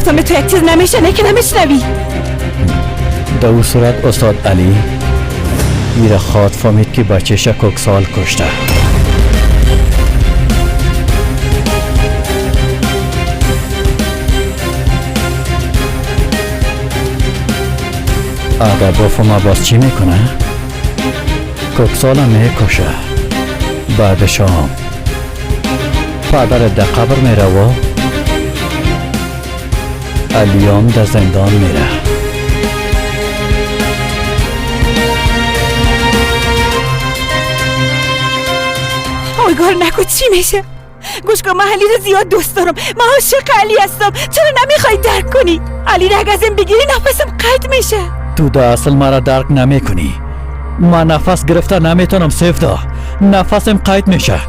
میگفتم به تو یک چیز نمیشه، نه که نمیشنوی. در او صورت استاد علی ایره خواد فهمید که بچه‌ش کوکسال کشته. اگر بفهمه باز چی میکنه؟ کوکسال میکشه. بعد شام پدر در قبر میره و علیام در زندان میره. آگار نکن چی میشه؟ گوش کن، من علی رو زیاد دوست دارم، من عاشق علی هستم. چرا نمیخوای درک کنی؟ علی رو اگه ازم بگیری نفسم قطع میشه. تو در اصل مرا درک نمیکنی. من نفس گرفته نمیتونم سیفدا، نفسم قید میشه.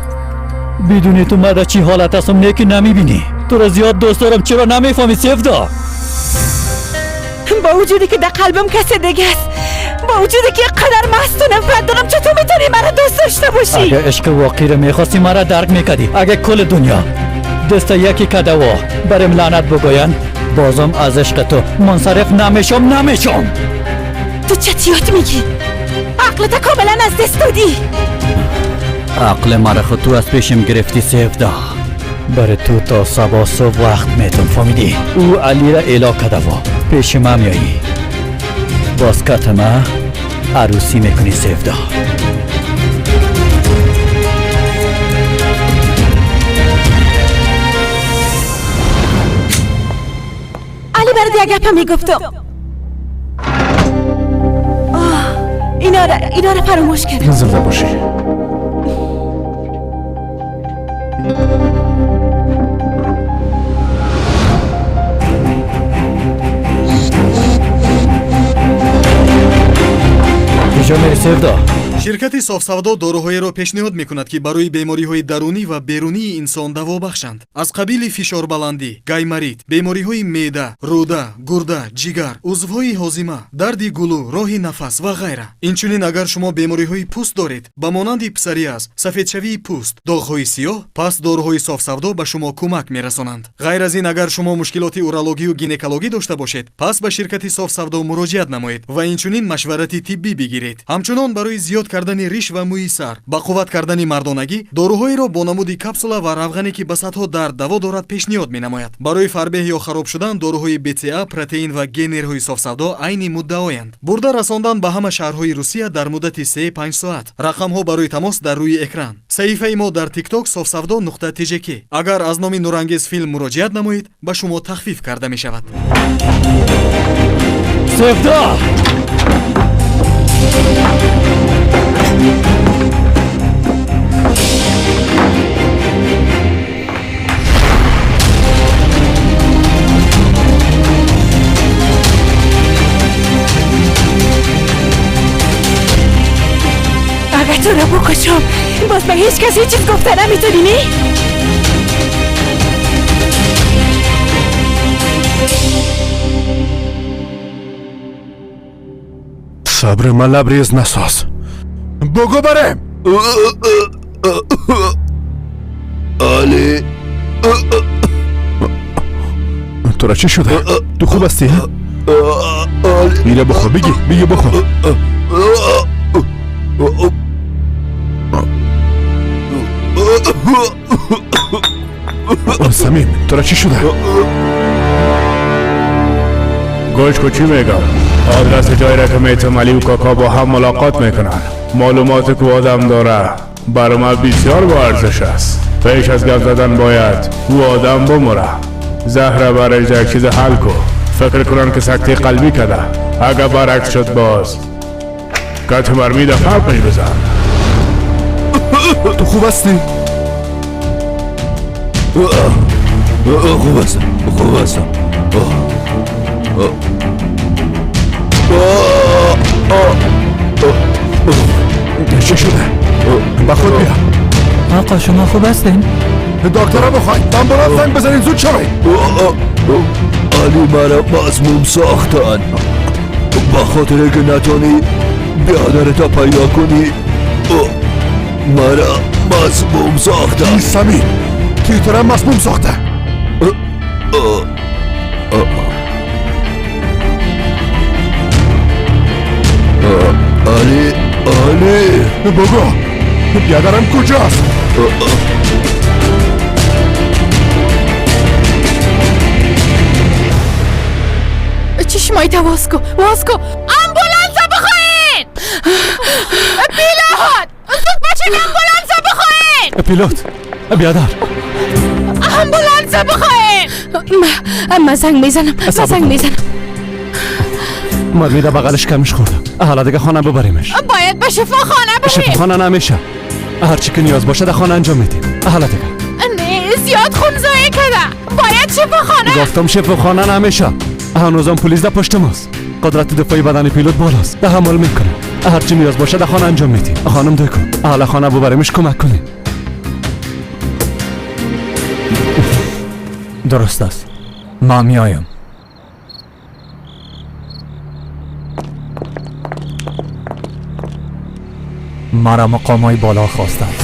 بدونی تو من در چی حالت هستم نه که نمیبینی. تو را زیاد دوست دارم، چرا نمیفهمی سیفدا؟ با وجودی که در قلبم کس دیگه است، با وجودی که قدر مست و نفرت دارم، چطور میتونی مرا دوست داشته باشی؟ اگه عشق واقعی رو میخواستی مرا درک میکردی. اگه کل دنیا دست یکی کده و برم لعنت بگوین، بازم از عشق تو منصرف نمیشم، نمیشم. تو چتیات میگی؟ عقلت کاملا از دست دادی. عقل مرا خود تو از پیشم گرفتی سیفدا. برای تو تا صبح صبح وقت میتم، فهمیدی؟ او علی را اعلا کده و پیش من میایی، باز کت ما عروسی میکنی سیفدا. علی برات یک گپ میگفتم. اینا را فراموش کردم. زنده باشی. کجا میری سیفدا؟ شرکت софсавдо доруҳоеро пешниҳод мекунад, ки барои бемориҳои дарунӣ ва берунии инсон даво бахшанд, аз қабили фишорбаландӣ, гайморит, бемориҳои меъда, рӯда, гурда, ҷигар, узвҳои ҳозима, дарди гулӯ, роҳи нафас ва ғайра. Инчунин агар шумо бемориҳои пӯст доред, ба монанди псориаз, сафедшавии пӯст, доғҳои сиёҳ, пас доруҳои софсавдо ба шумо кӯмак мерасонанд. Ғайр аз ин, агар шумо мушкилоти урологию гинекологӣ дошта бошед, пас ба ширкати софсавдо муроҷиат намоед ва инчунин машварати тиббӣ бигиред. Ҳамчунон барои зиёд кардани риш ва мӯи сар, ба қувват кардани мардонагӣ, доруҳоеро бо намуди капсула ва равғане, ки ба садҳо дард даво дорад, пешниҳод менамояд. Барои фарбеҳ ё хароб шудан доруҳои БЦА, протеин ва генерҳои софсавдо айни муддаоянд. Бурда расондан ба ҳама шаҳрҳои Русия дар муддати 3-5 соат. Рақамҳо барои тамос дар рӯи экран. Саҳифаи мо дар тикток софсавдо.тжк. Агар аз номи Нурангез филм муроҷиат намоед, ба шумо тахфиф карда мешавад. سیفدا! اگر تو رو بکشم باز به هیچ کس هیچ چیز گفته نمیتونی، نی؟ صبر من لبریز نساز. بگو برم. علی. تو را چی شده؟ تو خوب هستی؟ میره بخور، بگی بگی بخور. سمیم تو را چی شده؟ گوش کو چی میگم؟ آدرس جای را که میتم علی و کاکا با هم ملاقات میکنن. معلومات که آدم داره برای ما بسیار با ارزش است. پیش از گپ زدن باید او آدم بمره. زهره برای یک چیز حل کو. فکر کنن که سکته قلبی کده. اگه برعکس شد باز کت مرمی در فرقش بزن. تو خوب هستی؟ خوب هستم، خوب هستم. چه شده؟ با خود بیا. آقا شما خوب هستین؟ دکترها بخواید آمبولانس زنگ بزنید، زود شوید. علی مرا مسموم ساختن. با خاطر که نتونی بیادرتا پیدا کنی مرا مسموم ساختن. سمیر کی تو را مسموم ساخته؟ علی بگو بیادرم کجاست؟ چشمای تا واز کو، واز کو. امبولانس بخواین. پیلوت زود باشین، امبولانس بخواین. پیلوت بیادر، امبولانس بخواین. ما زنگ میزنم، ما زنگ میزنم. مرمی در بغلش کمش خوردم. حالا دیگه خانه ببریمش. باید به شفاخانه بریم. شفاخانه نمیشه، هرچی که نیاز باشه در خانه انجام میدیم. حالا دیگه نه، زیاد خون ضایع کرده، باید شفاخانه. گفتم شفاخانه نمیشه، هنوزم پلیس در پشت ماست. قدرت دفاعی بدن پیلوت بالاست، تحمل میکنه. هرچی نیاز باشه در خانه انجام میدیم. خانم دکو حالا خانه ببریمش، کمک کنیم. درست است، ما میایم. مرا مقامای بالا خواستند.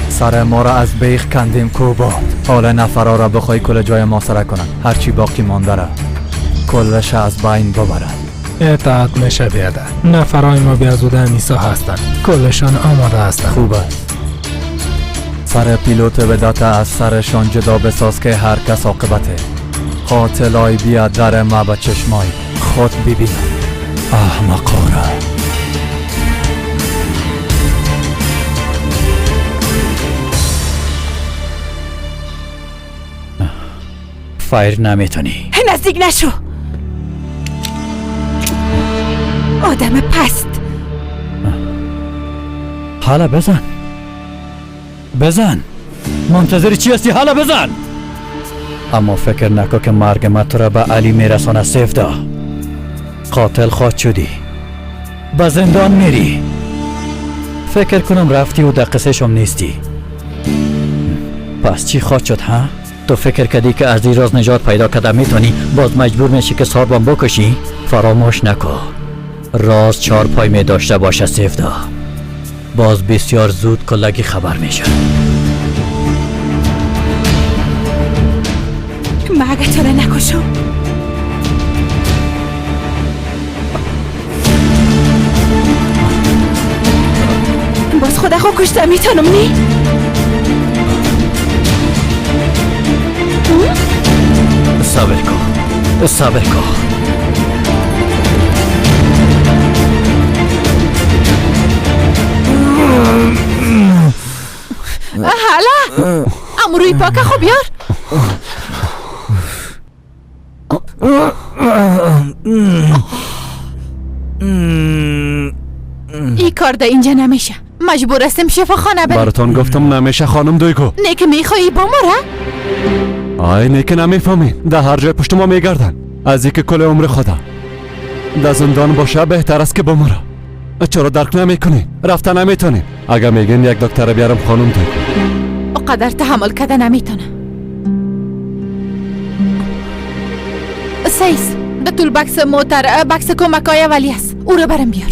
سر ما را از بیخ کندیم کوباد. حالا نفرا را بخوای کل جای ما سره کنند، هرچی باقی مانده را کلش از بین ببرند. اطاعت میشه بیادر. نفرای ما بیازوده همیسا هستند، کلشان آماده هستند. خوب است. سر پیلوت ودات از سرشان جدا بساز که هر کس عاقبته قاتلای بیا در ما به چشمای خود ببینم. احمقارا. فایر نمیتونی. نزدیک نشو آدم پست. حالا بزن، بزن. منتظر چی هستی؟ حالا بزن. اما فکر نکن که مرگ من تو را به علی میرسانه. سیفدا قاتل خواهد شدی، به زندان میری. فکر کنم رفتی و در قصه شم نیستی. پس چی خواهد شد ها؟ تو فکر کردی که از این راز نجات پیدا کرده میتونی، باز مجبور میشی که ساربان بکشی؟ فراموش نکن راز چهار پای می داشته باشه سیفدا، باز بسیار زود کلگی خبر میشه. من اگه تو را نکشم باز خدا خود کشته میتونم. نی صبر کن، صبر کن. حالا امروی پاک خوب بیار. این کار در اینجا نمیشه، مجبور هستم شفاخانه برم. براتون گفتم نمیشه خانم دویکو. نه که میخوایی بمره؟ آی نه که نمیفهمین، در هر جای پشت ما میگردن. از اینکه کل عمر خدا در زندان باشه بهتر است که بمره. چرا درک نمیکنین؟ رفته نمیتونین. اگر میگین یک دکتر بیارم خانم دویکو. اقدر تحمل کرده نمیتونه. سیس به طول بکس موتر، بکس کمکای اولی است، او رو برم بیار.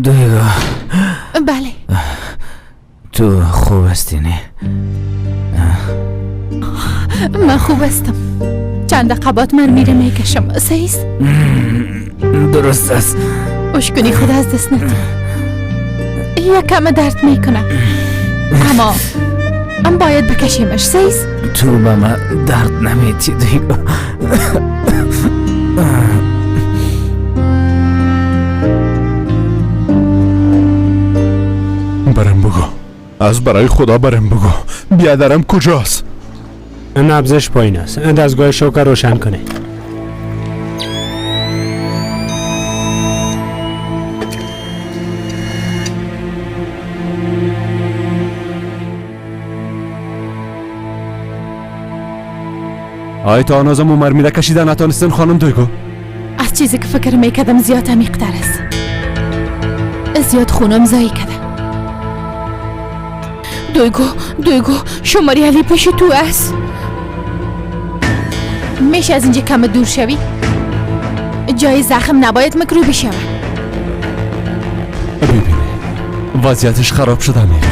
دویگو. بله. تو خوب هستی نه؟ من خوب هستم. چند دقیقه بعد من میره میکشم. سیس درست است. اشکنی خود از دست ندی. یک کم درد میکنه اما ام باید بکشیمش. سیس تو به من درد نمیتی دویگو. برم بگو، از برای خدا برم بگو بیادرم کجاست؟ نبضش پایین است. دستگاه شوک روشن کنه. آی تا هنوزم عمر میره کشیده نتانستن خانم دویگو. از چیزی که فکر میکردم زیاد عمیق‌تر است. زیاد خونم ضایع کرده. دویگو، دویگو، شماری علی پیش تو است. میشه از اینجا کم دور شوی؟ جای زخم نباید مکروبی شود. ببینی وضعیتش خراب شده میره،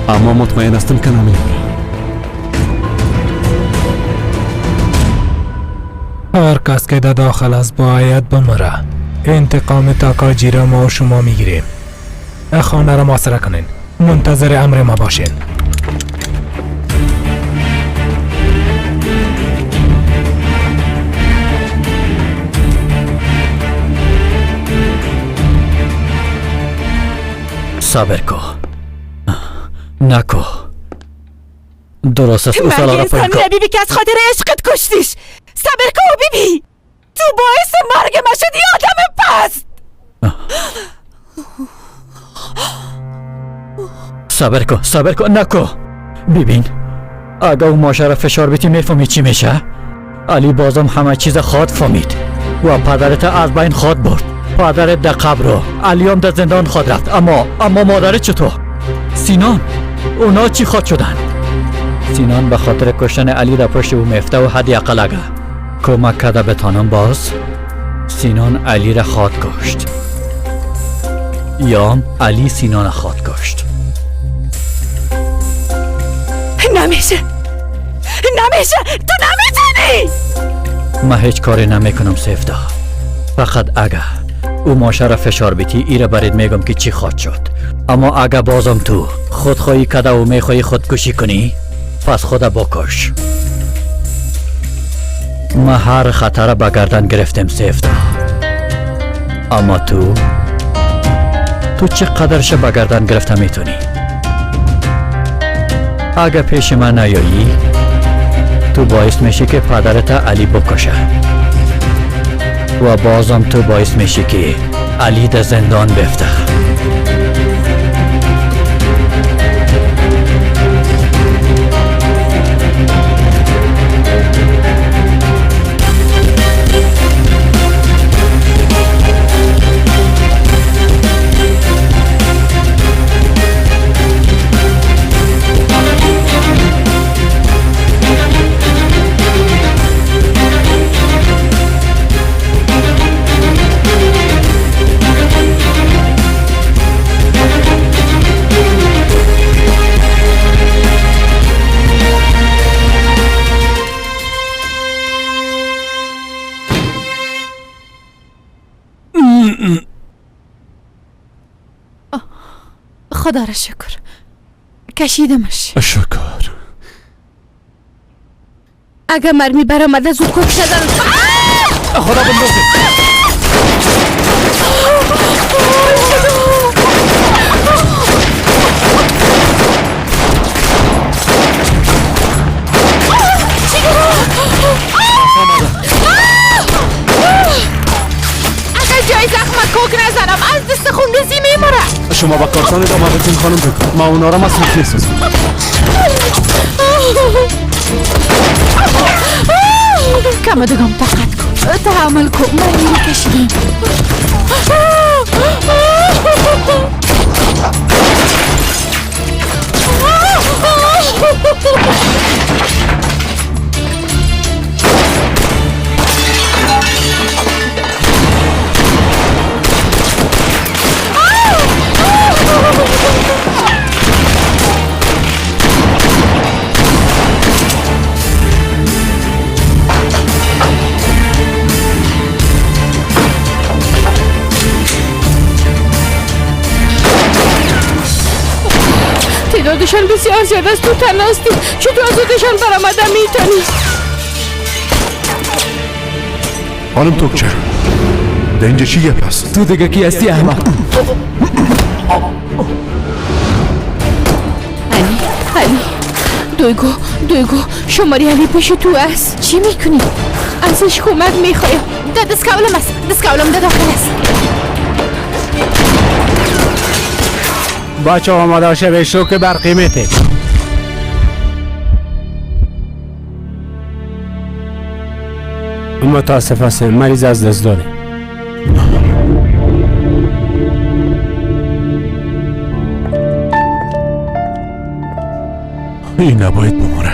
اما مطمئن هستم که نمیره. هر کس که در داخل است باید بمره. انتقام تاکاجی را ما و شما میگیریم. خانه را محاصره کنین. منتظر امر ما باشین. صبر کو، نکو. درست است. مرگ انسان نبیبی که از خاطر عشقت کشتیش. صبر کو بیبی، تو باعث مرگ ما شدی آدم پست. صبر کو، صبر کو، نکو. ببین اگه او ماشه را فشار بیتی میفهمی چی میشه؟ علی بازم همه چیز خواد فهمید و پدرت از بین خواد برد. پدرت در قبر و علی هم در زندان خواد رفت. اما مادرت چطور؟ سینان، اونا چی خواد شدن؟ سینان به خاطر کشتن علی در پشت او میفته و حداقل اگه کمک کرده بتانم باز سینان علی را خواد کشت یا علی سینان خواد کشت. نمیشه، نمیشه، تو نمیتونی. من هیچ کاری نمیکنم سیفدا. فقط اگه او ماشه را فشار بیتی ایره برید میگم که چی خواد شد. اما اگه بازم تو خودخواهی کده و میخوایی خودکشی کنی پس خود بکش. ما هر خطر به گردن گرفتم سیفدا، اما تو چقدرش به گردن گرفته میتونی؟ اگه پیش من نیایی تو باعث میشی که پدرت علی بکشه و بازم تو باعث میشی که علی در زندان بفته. خدا را شکر کشیدمش. شکر. اگه مرمی برآمده زود کش نزن. خدا بندازه. اگه جای زخم کوک نزنم از دست خونریزی میمره. شما با کارتان ادامه بدین خانم دکتر. ما اونا را مصروف میسازیم. کم دگم طاقت کن، تحمل کن، مرمی رو کشیدیم. تعدادشان بسیار زیاد است. تو تنها هستی، چطور از خودشان برآمده میتونی؟ خانم توکچه در اینجا چی گپ است؟ تو دیگه کی هستی احمد؟ علی، علی، دویگو شماری علی پیش تو است. چی میکنی؟ ازش کمک میخوایم. دست کولم است، دست کولم در داخل است. بچه آماده شوه شوک برقی میته. متاسف هستم مریض از دست داده. این نباید بماره،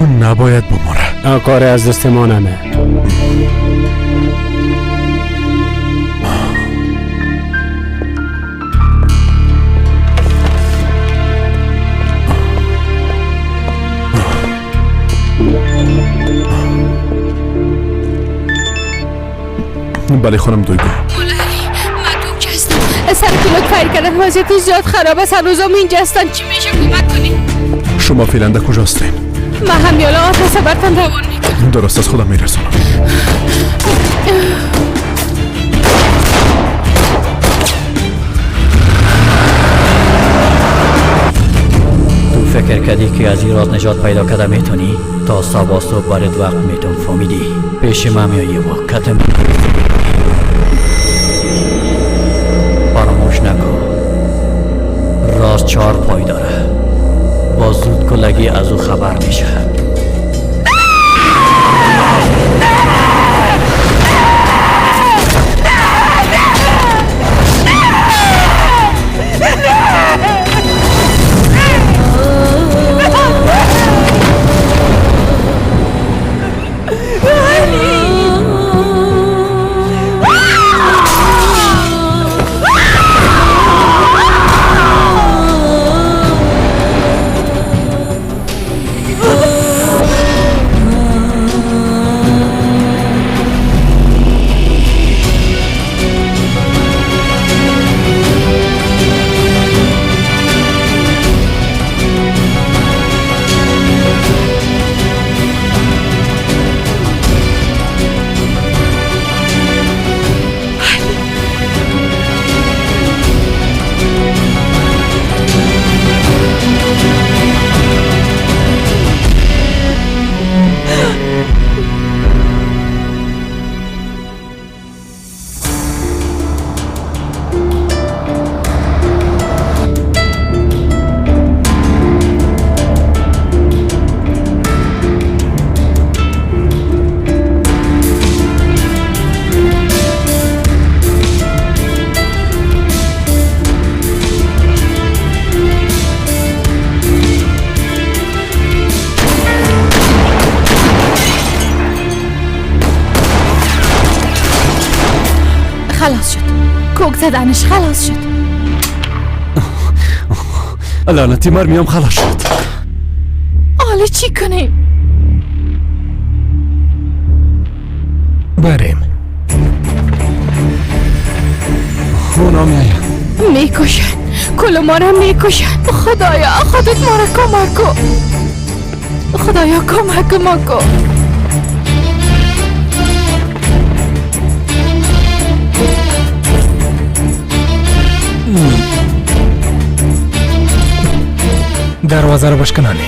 اون نباید بماره. کاری از دست ما نمه. Бале хонум Дуйгу. مولا علی، من دوک هستم. سر کلات فیر کردن، وضعیت زیاد خراب است. هنوزم اینجا هستن. چی میشه کمک کنی؟ شما فعلا در کجا هستین؟ من هم یالا آدرس برتان روان میکنم. درست از خودم میرسانم. تو فکر کردی که از این راز نجات پیدا کرده میتونی؟ تا صبح صبح برات وقت میتون، فهمیدی؟ پیش من میایی و کتم فراموش نکن، راز 4 پای داره. با زود کلگی از او خبر میشه. خلاص شد، کوک زدنش خلاص شد. لعنتی مرمیم خلاص شد. حالا چی کنیم؟ بریم. اونا میاین میکشن، کل ما را میکشن. خدایا خودت ما را کمک کن. خدایا کمک ما کن. دروازه رو بشکنانیم.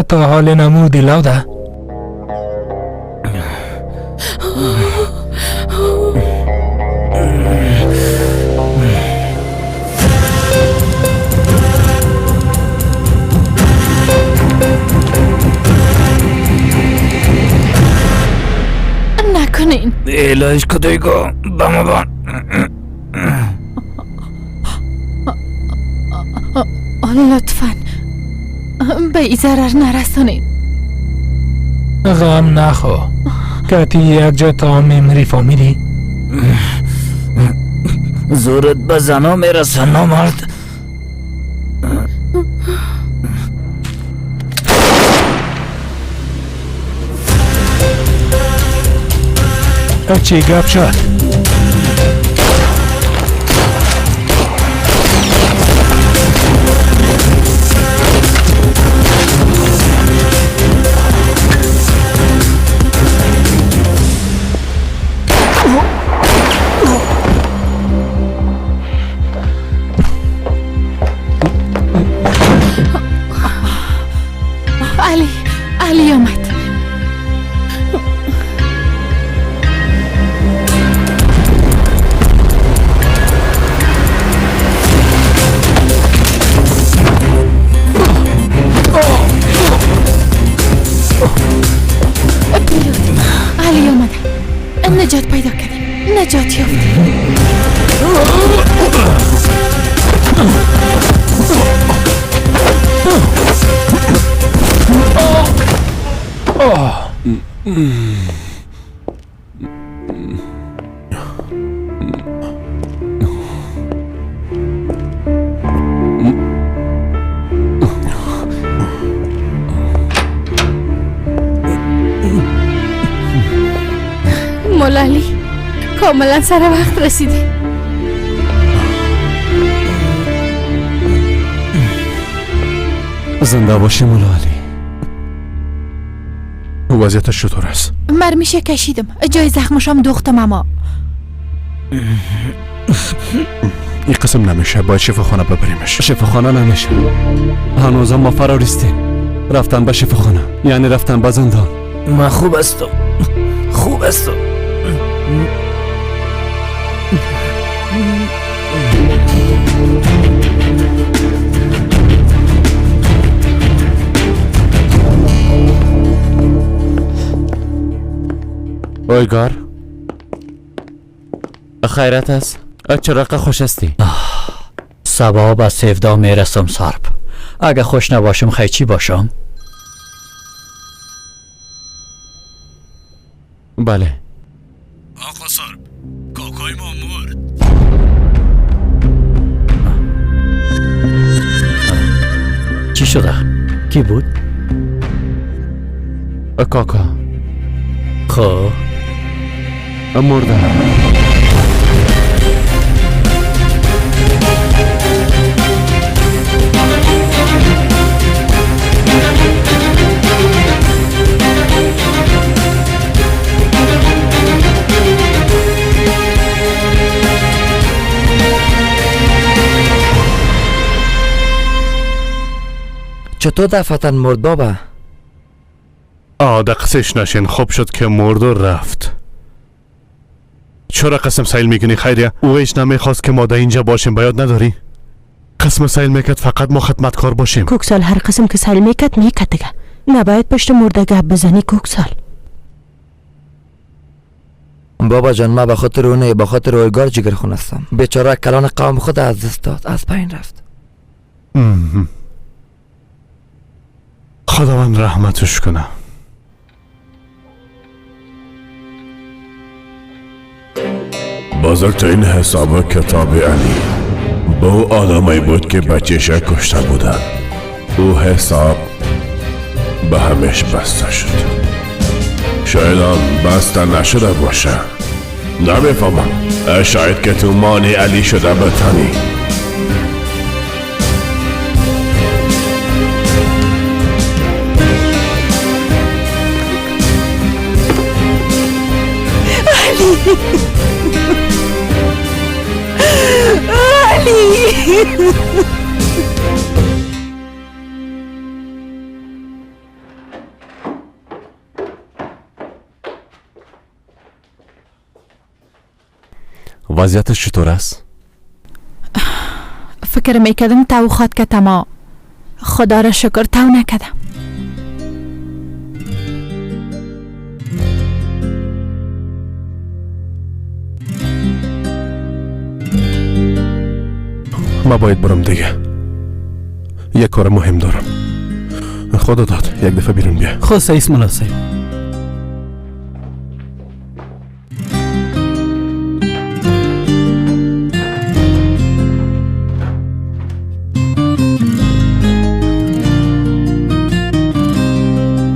تا حال نمودی لاده. نکنین. الهیش کدویگو بامابان. لطفاً به ای ضرر نرسانید. غم نخو، کتی یک جا تا میمری فهمیدی؟ زورت به زنا میرسه نامرد. چی گپ شد؟ علی، علی آمد. مولا علی کاملا سر وقت رسیدی. زنده باشی مولا علی. وضعیتش چطور است؟ مرمیشه کشیدم، جای زخمشم دوختم. اما این قسم نمیشه، باید شفاخانه ببریمش. شفاخانه نمیشه، هنوزم ما فراریستیم. رفتن به شفاخانه یعنی رفتن به زندان. من خوب هستم، خوب هستم. اویگار خیرت است؟ چرا خوش هستی؟ صبا به سیفدا میرسم سرب. اگه خوش نباشم خی چی باشم؟ بله آقا سرب، کاکای ما مرد. چی شده؟ کی بود؟ کاکا. خب مرده. چطور دفعتا مرد بابا؟ دقسش نشین، خوب شد که مرد و رفت. چرا قسم سیل میکنی خیریه؟ او هیچ نمیخواست که ما در اینجا باشیم، باید نداری؟ قسم سیل میکرد فقط ما خدمتکار باشیم. کوکسال هر قسم که سیل میکرد میکرد دیگه، نباید پشت مرده گپ بزنی کوکسال. بابا جان ما به خاطر اونه، به خاطر اویگار جگر خون هستم. بیچاره کلان قوم خود از دست داد، از بین رفت. خداوند رحمتش کنه. بزرگترین حساب کتاب علی با او آدمایی بود که بچه‌ش کشته بودن. او حساب به همش بسته شد. شاید هم بسته نشده باشه، نمیفهمم. شاید که تو مانع علی شده بتانی. علی علی وضعیتش چطور است؟ فکر میکردم تو خواد که تما، خدا را شکر تو نکردم. ما باید برم دیگه، یک کار مهم دارم. خدا داد یک دفعه بیرون بیا. خود سعیس ملا صاحب.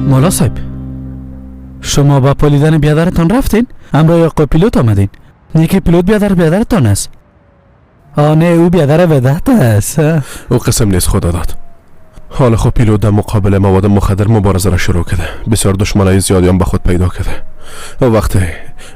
مولا صاحب شما با پالیدن بیادرتان رفتین؟ همراه آقا پیلوت آمدین؟ نیکی پیلوت بیادر بیادرتان است. آه نه، او بیادر ودعت است. او قسم نیست خدا داد. حالا خب پیلوت در مقابل مواد مخدر مبارزه را شروع کرده. بسیار دشمنای زیادی هم به خود پیدا کرده. وقتی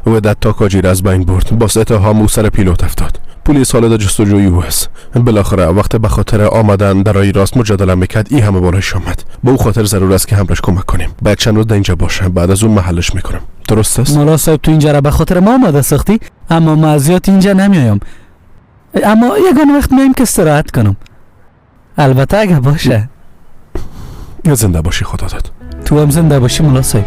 ودعت تاکاجی را از بین برد، با اتهام او سر پیلوت افتاد. پلیس حالا در جستجوی او است. بالاخره وقتی به خاطر آمدن در راه راست مجادله میکرد، این همه بالایش آمد. به او خاطر ضرور است که همراهش کمک کنیم. بعد چند روز در اینجا باشه، بعد از اون محلش میکنم. درست است؟ مولا صاحب تو اینجا را به خاطر ما آماده ساختی، اما ما زیاد اینجا نمیایم. اما یگان وقت میایم که استراحت کنم. البته اگه باشه. زنده باشی خدا داد. تو هم زنده باشی مولا صاحب.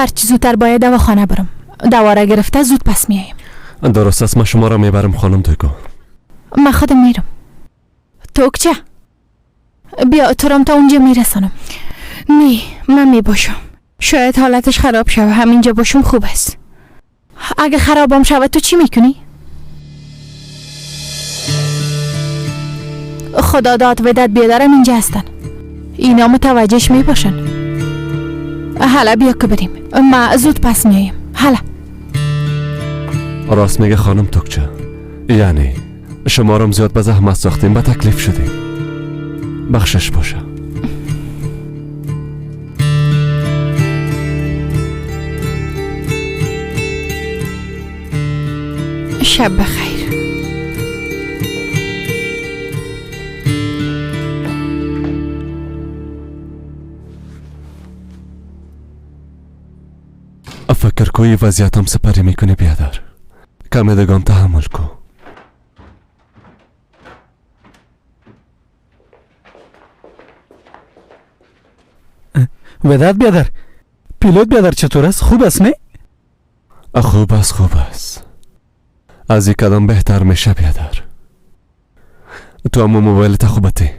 هرچی زودتر باید دواخانه برم. دواره گرفته زود پس میایم. درست است، من شما را میبرم خانم توکو. من خودم میرم. توکچه بیا تو رم تا اونجا میرسانم. نه من میباشم. شاید حالتش خراب شود، همینجا باشم خوب است. اگه خرابم شود تو چی میکنی؟ خدا داد و داد بیادرم اینجا هستن، اینا متوجهش میباشن. حالا بیا که بریم، ما زود پس میایم. حالا راست میگه خانم توکچه، یعنی شما رو زیاد به زحمت ساختیم، به تکلیف شدیم، بخشش باشه. شب بخیر. فکر کوی وضعیتم سپری میکنی بیادر، کمی دگان تحمل کو. وداد بیادر، پیلوت بیادر چطور است؟ خوب است نه؟ خوب است، خوب است. از این کدام بهتر میشه بیادر. تو همون موبایل تا خوبتی.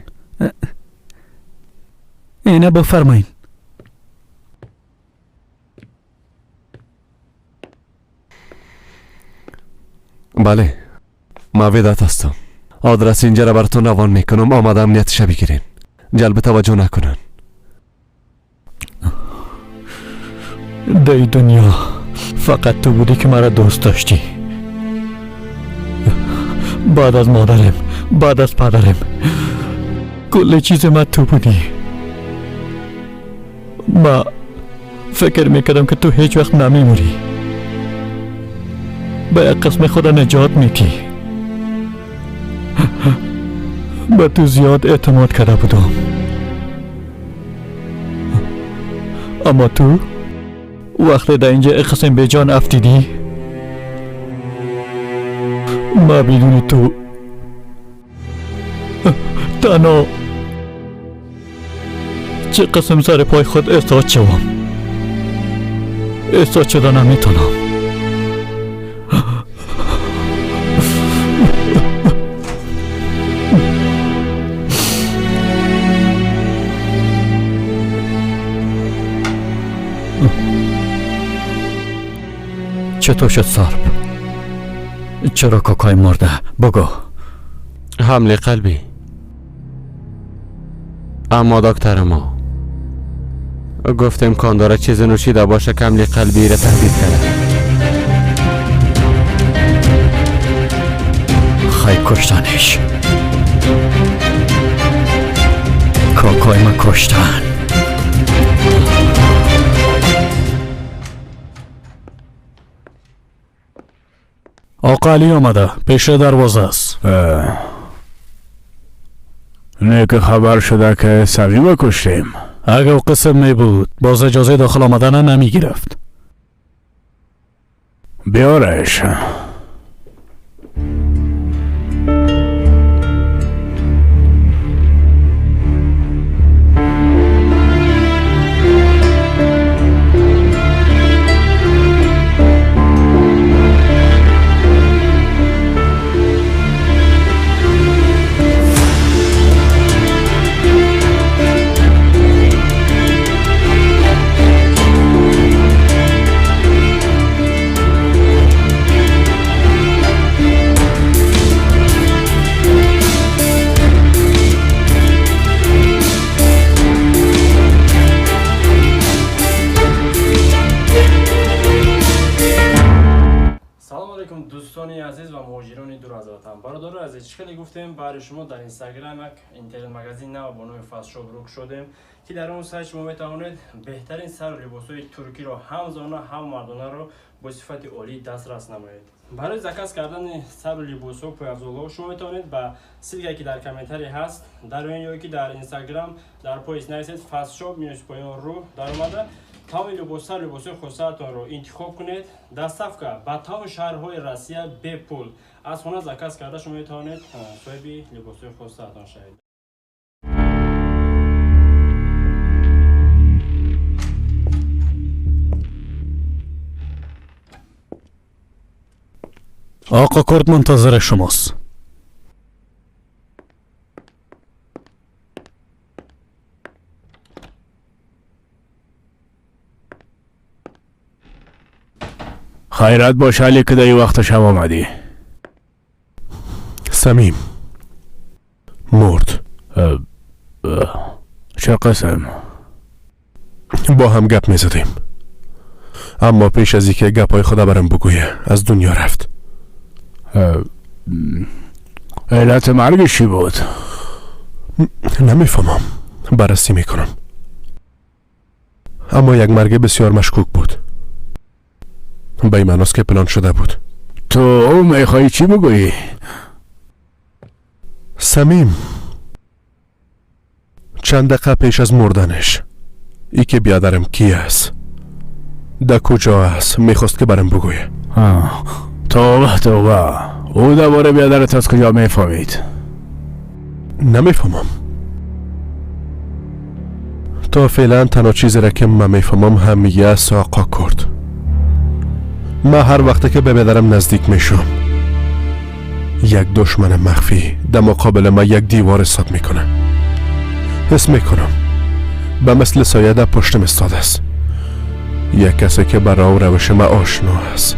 اینه بفرمایین. بله ما وداد هستم. آدرس اینجا را براتون روان میکنم، آمده امنیتش بگیرین، جلب توجه نکنن. در دنیا فقط تو بودی که مرا دوست داشتی. بعد از مادرم، بعد از پدرم، کل چیز من تو بودی. ما فکر میکردم که تو هیچ وقت نمیموری، به یک قسم خود نجات میتی. به تو زیاد اعتماد کرده بودم، اما تو وقتی در اینجا یک قسم به جان افتیدی، ما بدون تو تنها چه قسم سر پای خود ایستاد شوم، ایستاد شده نمیتونم. چطور شد سارب؟ چرا کاکای مرده؟ بگو. حمله قلبی. اما دکتر ما گفت امکان داره چیز نوشیده باشه که حمله قلبی را تهدید کرده. خی کشتنش، کاکای ما کشتن. آقا علی آمده، پیش دروازه است. نیک خبر شده که سویم کشتیم. اگه او قسم می بود باز اجازه داخل آمدن نمی گرفت. بیارش. گفتیم برای شما در اینستاگرام یک اینترنت مگزین نو با نام فست شاپ رو شدیم که در اون سایت شما میتوانید بهترین سر و لباس‌های ترکی رو هم زنانه هم مردانه رو با صفت عالی دسترس نمایید. برای заказ کردن سر و لباس‌ها و پای‌افزال‌ها شما میتوانید به ссылка که در комментарий هست در اون یا که در اینستاگرام در поиск نویسید فست شاپ минус پایان رو در اومده تمام لباس‌ها لباس‌های خودتان رو انتخاب کنید. доставка به تمام شهرهای روسیه بی پول از خونه заказ کرده شما میتوانید صاحب لباس‌های خودتان شوید. آقا کرد منتظر شماست. خیرات باش علی که در وقت شب آمدی. صمیم مرد. چه قسم؟ با هم گپ میزدیم، اما پیش از اینکه گپای خدا برم بگویه از دنیا رفت. علت مرگش چی بود؟ نمیفهمم، بررسی میکنم. اما یک مرگ بسیار مشکوک بود، به این معناست که پلان شده بود. تو میخوایی چی بگویی؟ صمیم چند دقیقه پیش از مردنش ای که بیادرم کی است، در کجا است، میخواست که برم بگویه. توبه توبه، او دوباره بیادرت از کجا میفهمید؟ نمیفهمم. تا فعلا تنها چیزی را که من میفهمم همیه است آقا کرد. من هر وقت که به بیادرم نزدیک میشم یک دشمن مخفی در مقابل من یک دیوار حساب میکنه. حس میکنم به مثل سایه در پشتم استاده است، یک کسی که برای روش من آشنا است.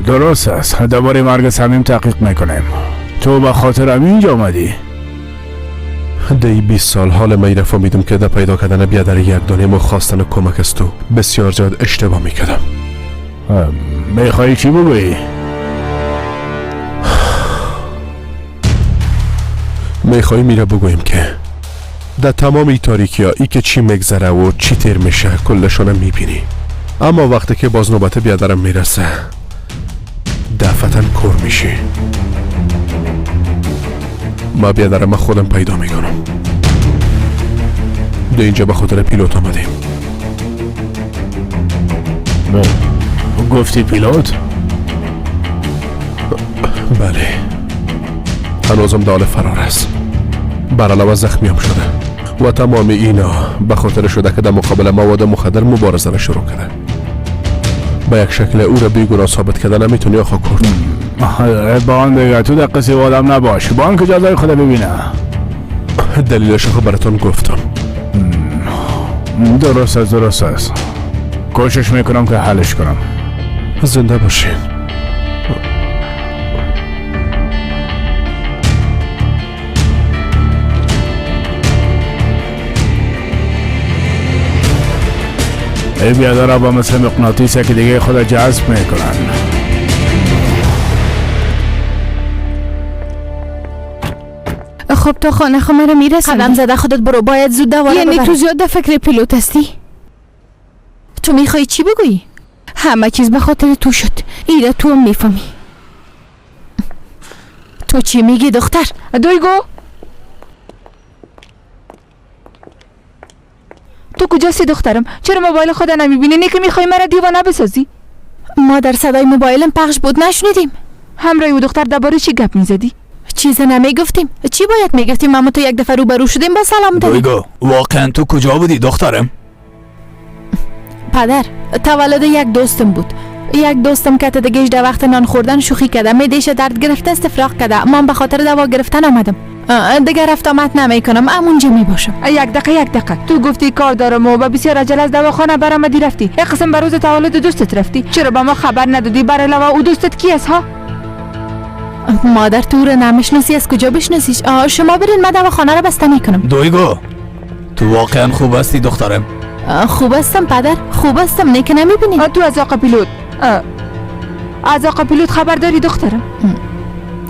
درست است، درباره مرگ صمیم تحقیق میکنیم. تو به خاطر اینجا آمدی؟ دی 20 سال حال من فهمیدم که در پیدا کردن بیادر یک دانه و خواستن کمک از تو بسیار زیاد اشتباه میکردم. میخوایی چی بگویی؟ میخوایی میره بگوییم که در تمام ای تاریکی ها ای که چی میگذره و چی تیر میشه کلشان میبینی، اما وقتی که باز نوبت بیادرم میرسه دفعتا کور میشی. ما بیادرم خودم پیدا میکنم. ده اینجا به خاطر پیلوت آمدیم. گفتی پیلوت؟ بله، هنوزم در حال فرار است. بر علاوه زخمیم شده و تمام اینا به خاطر شده که در مقابل مواد مخدر مبارزه را شروع کرده. به یک شکل او را بیگناه ثابت کرده نمیتونی آقا کرد. با آن دیگه تو در قصه آدم نباش، با آن که جزای خود ببینه. دلیلش خود براتون گفتم. درست است، درست است. کوشش میکنم که حلش کنم. زنده باشین. ای بیادر با مثل مقناطیس که دیگه خود جذب میکنن. خب تا خانه خو مرا میرسونی. قدم زده خودت برو، باید زود دواره یعنی ببرم. تو زیاد در فکر پیلوت هستی؟ تو میخوای چی بگویی؟ همه چیز به خاطر تو شد، ایره تو هم میفهمی. تو چی میگی دختر؟ دویگو تو کجاستی دخترم؟ چرا موبایل خود نمیبینی؟ نه که میخوای مرا دیوانه بسازی؟ مادر صدای موبایلم پخش بود نشنیدیم. همراه او دختر درباره چی گپ میزدی؟ چیز نمیگفتیم. چی باید میگفتیم؟ اما تو یک دفعه روبرو شدیم با سلام دادیم. دویگو واقعا تو کجا بودی دخترم؟ پدر تولد یک دوستم بود. یک دوستم که دیگه در وقت نان خوردن شوخی کرده، معده‌اش درد گرفته استفراغ کرده. من به خاطر دوا گرفتن آمدم. دیگه رفت آمد نمیکنم، همونجا میباشم. یک دقیقه یک دقیقه، تو گفتی کار دارم و بسیار عجله از دواخانه برآمدی رفتی. یک قسم به روز تولد دوستت رفتی، چرا به ما خبر ندادی؟ بر علاوه او دوستت کی است ها؟ مادر تو رو نمیشناسی، از کجا بشناسیش؟ شما برین، من دواخانه رو بسته میکنم. دویگو تو واقعا خوب هستی دخترم؟ خوب هستم پدر، خوب هستم. نه که نمیبینی. تو از آقا پیلوت، از آقا پیلوت خبر داری دخترم؟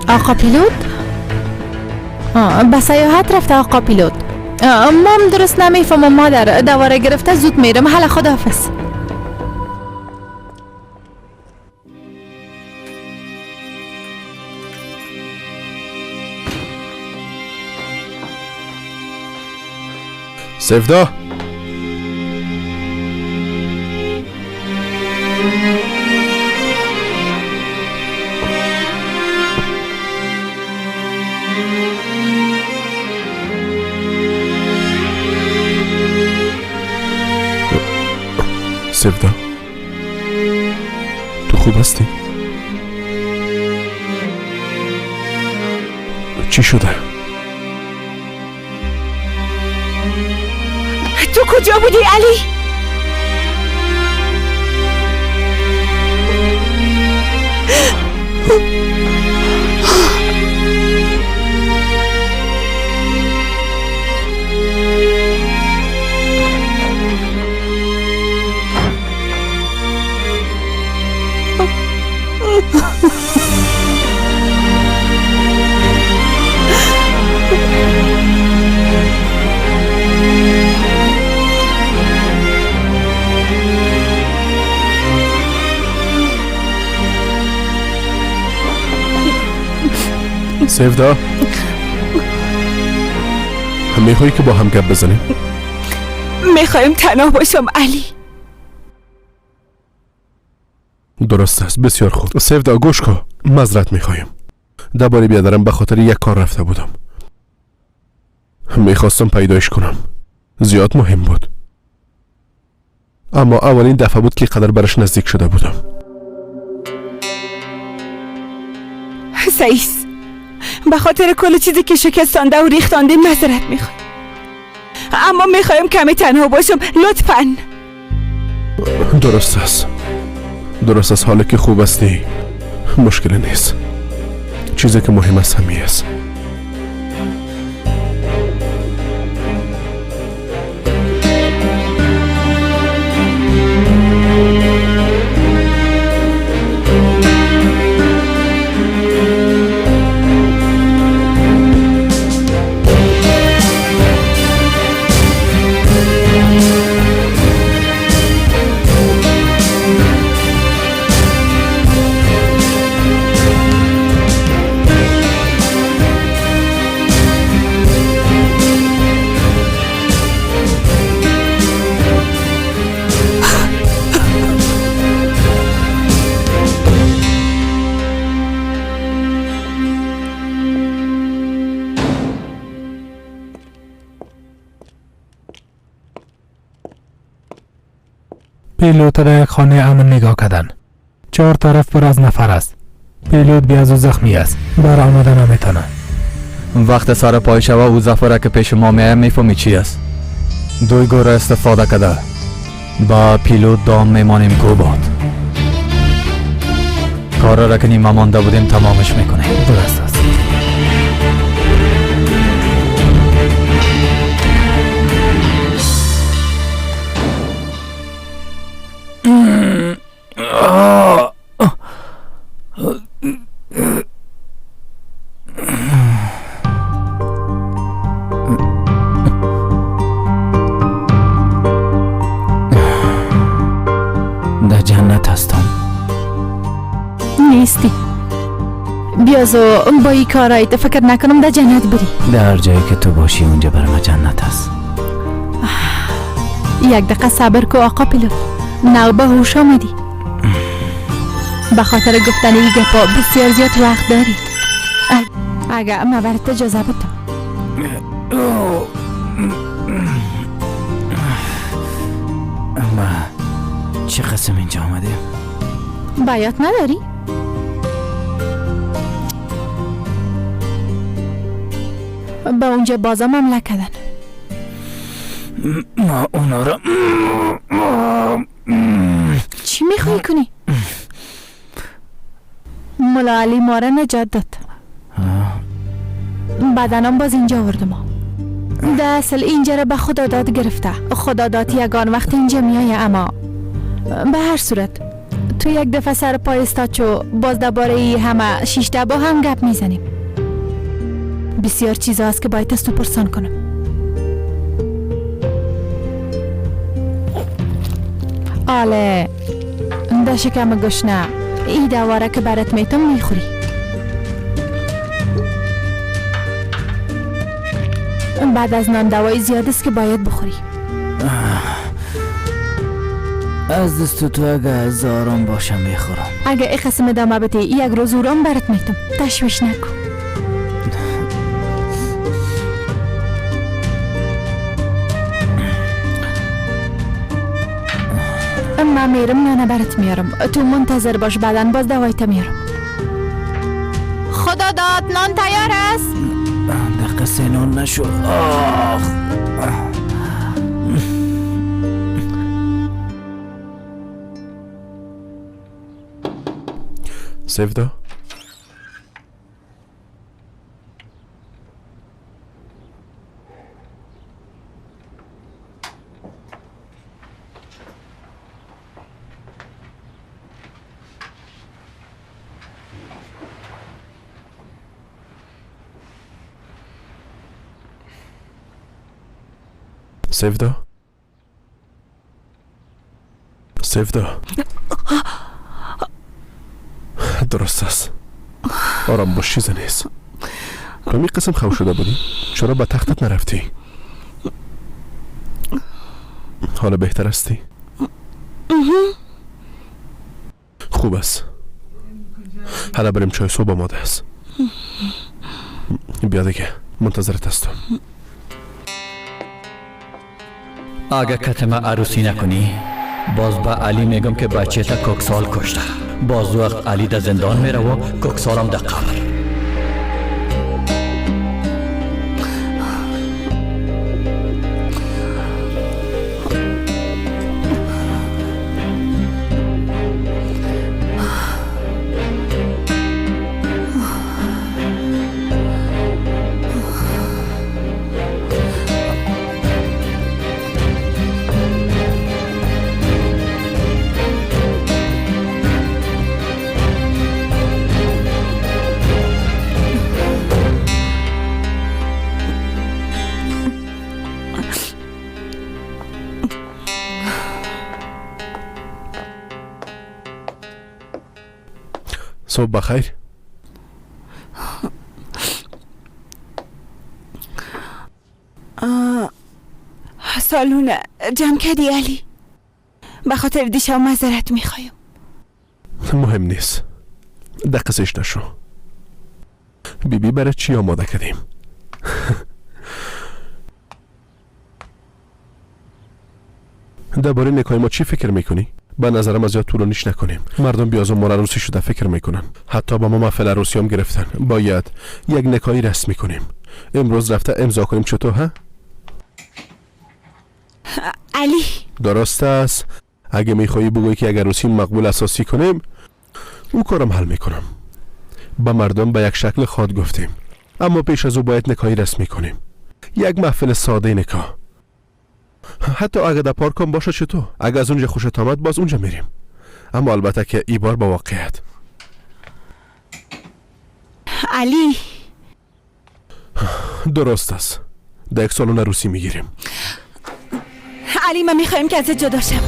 آقا پیلوت به سیاحت رفته. آقا پیلوت مام درست نمیفهمم مادر، دواره گرفته زود میرم. حالا خداحافظ. سفدا سفدا تو خوب هستی؟ چی شده؟ تو کجا بودی علی؟ سیودا، میخوایی که با هم گپ بزنیم؟ میخوایم تنها باشم علی. درست است، بسیار خوب. سیودا گوش کن، معذرت میخوایم. درباره بیادرم به خاطر یک کار رفته بودم، میخواستم پیدایش کنم، زیاد مهم بود، اما اولین دفعه بود که قدر برش نزدیک شده بودم. سعیس، به خاطر کل چیزی که شکستانده و ریختانده معذرت میخوایم، اما میخوایم کمی تنها باشم، لطفاً. درست است، درست است. حالا که خوب هستی مشکل نیست. چیزی که مهم است همی است. پیلوت را یک خانه امن نگاه کردن. 4 طرف پر از نفر است. پیلوت بیاز و زخمی است، بر آمده نمیتونه. وقت سر پای شوه او ظفره که پیش ما میایه میفهمی چی است. دوی گوره استفاده کرده با پیلوت دام میمانیم کو باد. کار را که نیمه مانده بودیم تمامش میکنیم. درست است. در جنت هستم. نیستی بیازو با این کارایت فکر نکنم در جنت بری. در هر جایی که تو باشی اونجا بر ما جنت هست. یک دقیقه صبر کو آقا پیلوت، نو به هوش آمدی. به خاطر گفتن این گپا بسیار زیاد وقت داری. اگر ما برات اجازه بدم. اما چه قسم اینجا آمدیم؟ بیات نداری؟ به اونجا بازم حمله کردن. ما اونا را چی میخوای کنی؟ ملا علی ما را نجات داد. بعدنم باز اینجا آورد ما. در اصل اینجا را به خدا داد گرفته. خدا داد یگان وقت اینجا میایه، اما به هر صورت تو یک دفعه سر پای استاد چو باز درباره ای همه شیشته با هم گپ میزنیم. بسیار چیزا هست که باید از تو پرسان کنم. آله ده شکم گشنه ای دواره که برات میتم میخوری. بعد از نان دوای زیاد است که باید بخوری. از دست تو اگه هزارم باشم میخورم. اگه ای قسم ادامه بدی یک روز اورام برات میتم. تشویش نکن. من میرم نانه برات میارم، تو منتظر باش، بعدا باز دوایت میارم. خدا داد نان تیار است. نشو. آخ. سیودا، سیودا، سیودا، درست است. آرام باش، چیزی نیست. تو می قسم خو شده بودی؟ چرا به تختت نرفتی؟ حالا بهتر هستی؟ خوب است. حالا بریم، چای صبح آماده است. بیا دیگه، منتظرت هستم. اگه کتما عروسی نکنی باز به علی میگم که بچه تا کوکسال کشته. باز وقت علی در زندان میره و کوکسالم در قبر. صبح بخیر. سالون جمع کردی علی؟ به خاطر دیشب معذرت میخوایم. مهم نیست، دقیقش نشو. بیبی بی برای چی آماده کردیم؟ درباره نکای ما چی فکر میکنی؟ به نظرم از یاد طولانیش نکنیم. مردم بیازم ما عروسی شده فکر میکنن. حتی با ما محفل عروسی هم گرفتن. باید یک نکایی رسمی کنیم. امروز رفته امضا کنیم. چطور ها؟ علی درست است. اگه میخوایی بگویی که اگر عروسی مقبول اساسی کنیم، او کارم حل میکنم. به مردم به یک شکل خواد گفتیم، اما پیش از او باید نکایی رسمی کنیم. یک محفل ساده نکاح. حتی اگه در پارک هم باشه چطور؟ اگه از اونجا خوشت آمد باز اونجا میریم. اما البته که ای بار با واقعیت. علی درست است. در یک سالن عروسی میگیریم. علی من میخوایم که ازت جدا شم.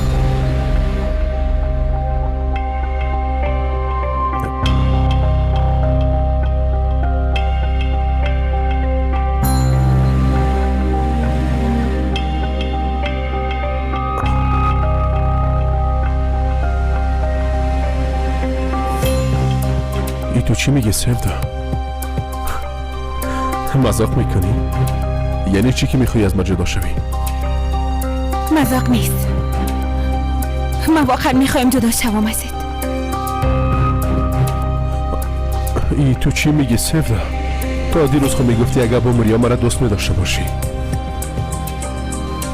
ای تو چی میگی سیودا؟ مذاق میکنی؟ یعنی چی که میخوای از ما جدا شوی؟ مذاق نیست. من واقعا میخوایم جدا شوم ازت. ای تو چی میگی سیودا؟ تا دیروز خود میگفتی اگر با مریم مرا دوست میداشته باشی.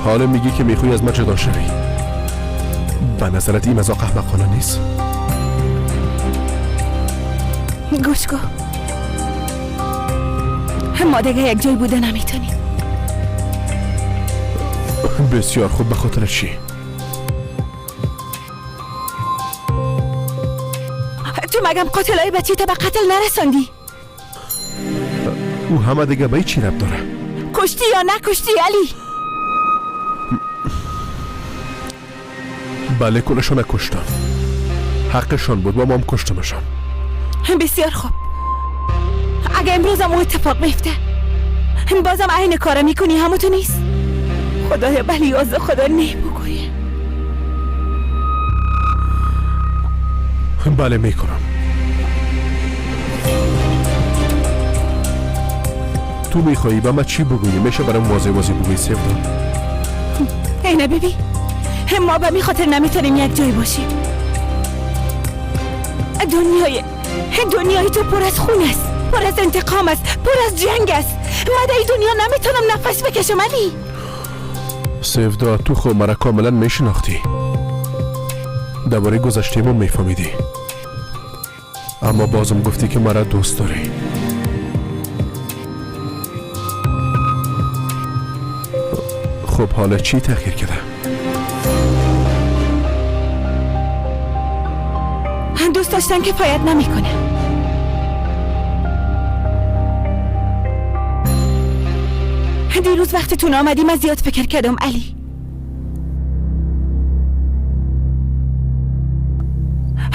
حالا میگی که میخوای از من جدا شوی. به نظرت این مذاق احمقانه نیست؟ گوش کن، ما دیگه یک جای بوده نمیتونیم. بسیار خوب، به خاطر چی؟ تو مگم قاتلای بچه تا به قتل نرساندی؟ او همه دیگه به چی رب داره؟ کشتی یا نکشتی علی؟ بله کلشون کشتم. حقشان بود، با ما هم کشتمشان. بسیار خوب، اگه امروز هم اتفاق بیفته بازم عین کارا میکنی، همون تو نیست؟ خدایا بلی از خدا نه بگویه. بله میکنم. تو میخوایی به من چی بگویی؟ میشه برام واضح واضح بگویی سیودا؟ ای نه بیبی، ما به می خاطر نمیتونیم یک جای باشیم. دنیای تو پر از خون است، پر از انتقام است، پر از جنگ است. من در این دنیا نمیتونم نفس بکشم علی. سیودا، تو خو مرا کاملا میشناختی، درباره گذشته ما میفهمیدی، اما بازم گفتی که مرا دوست داری. خب حالا چی تغییر کرده؟ دوست داشتن کفایت نمیکنه. دیروز وقتی تون آمدی من زیاد فکر کردم علی.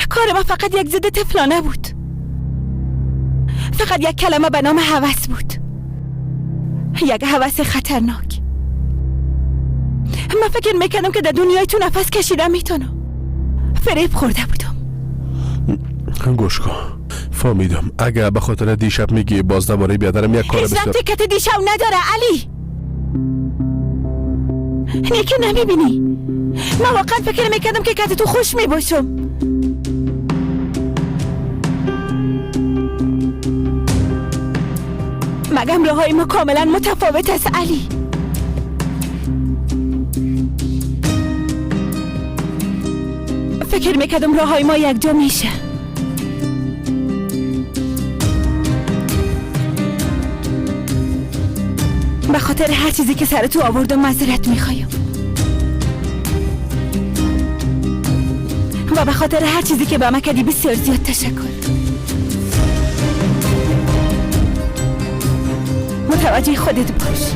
کار ما فقط یک ضد طفلانه بود، فقط یک کلمه به نام هوس بود، یک هوس خطرناک. من فکر میکردم که در دنیای تو نفس کشیدم میتونم. فریب خورده بودم. گوش کن، فهمیدم. اگه به خاطر دیشب میگی باز دوباره بیادرم یک کار بسیار... هیچ ربطی دیشب نداره علی. نه که نمیبینی، من واقعا فکر میکردم که کت تو خوش میباشم. مگم راههای ما کاملا متفاوت است علی. فکر میکردم راههای ما یک جا میشه. به خاطر هر چیزی که سر تو آوردم معذرت میخوایم و به خاطر هر چیزی که به من کردی بسیار زیاد تشکر. متوجه خودت باش.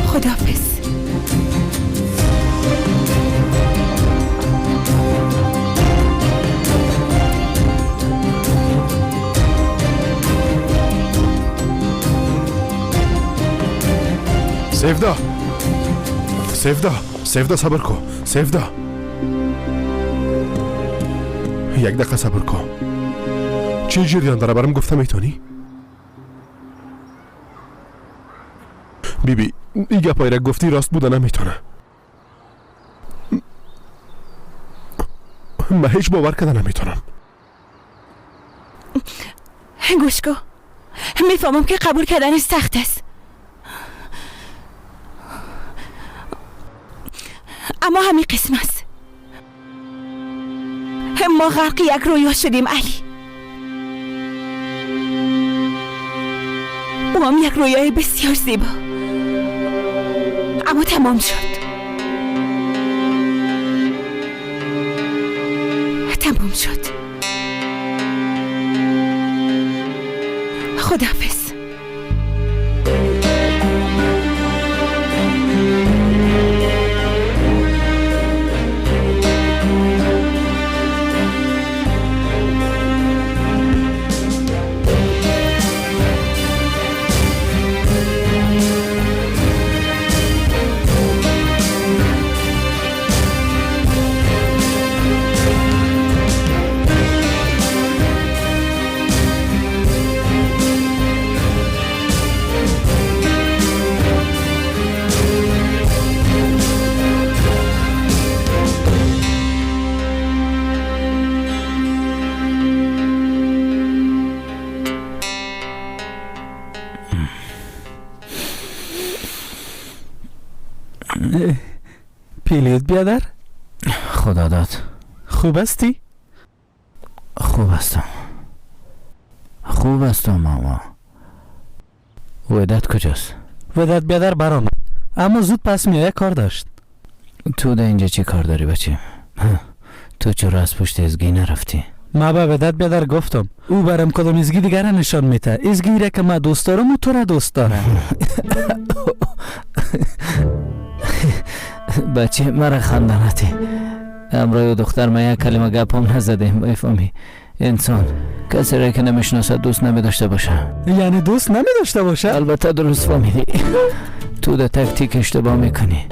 خداحافظ. سیودا، سیودا، سیودا صبر کن. سیودا یک دقیقه صبر کن. چی جریان داره برام گفته میتونی؟ بی بی این گپایی را گفتی راست بوده نمیتونه. من هیچ باور کرده نمیتونم. گوش کن، میفهمم که قبول کردن سخت است، اما همین قسم است. ما غرق یک رویا شدیم علی. او هم یک رویای بسیار زیبا، اما تمام شد. تمام شد. خداحافظ. پیلیت بیادر؟ خدا داد. خوب هستی؟ خوب هستم، خوب هستم ماما. وداد کجاست؟ وداد بیادر برآمد، اما زود پس میایه، کار داشت. تو در اینجا چه کار داری بچه؟ تو چرا از پشت ازگی نرفتی؟ ما به وداد بیادر گفتم او برم کدام ازگی دیگر نشان میده، ازگی را که من دوست دارم و تو را دوست دارم. بچه مرا خندانتی. امرای دختر ما یک کلمه گپ هم نزدیم. بفهمی انسان کسی را که نمیشناسد دوست نمی داشته باشه. یعنی دوست نمی داشته باشه؟ البته درست فهمیدی. تو در تاکتیک اشتباه میکنی.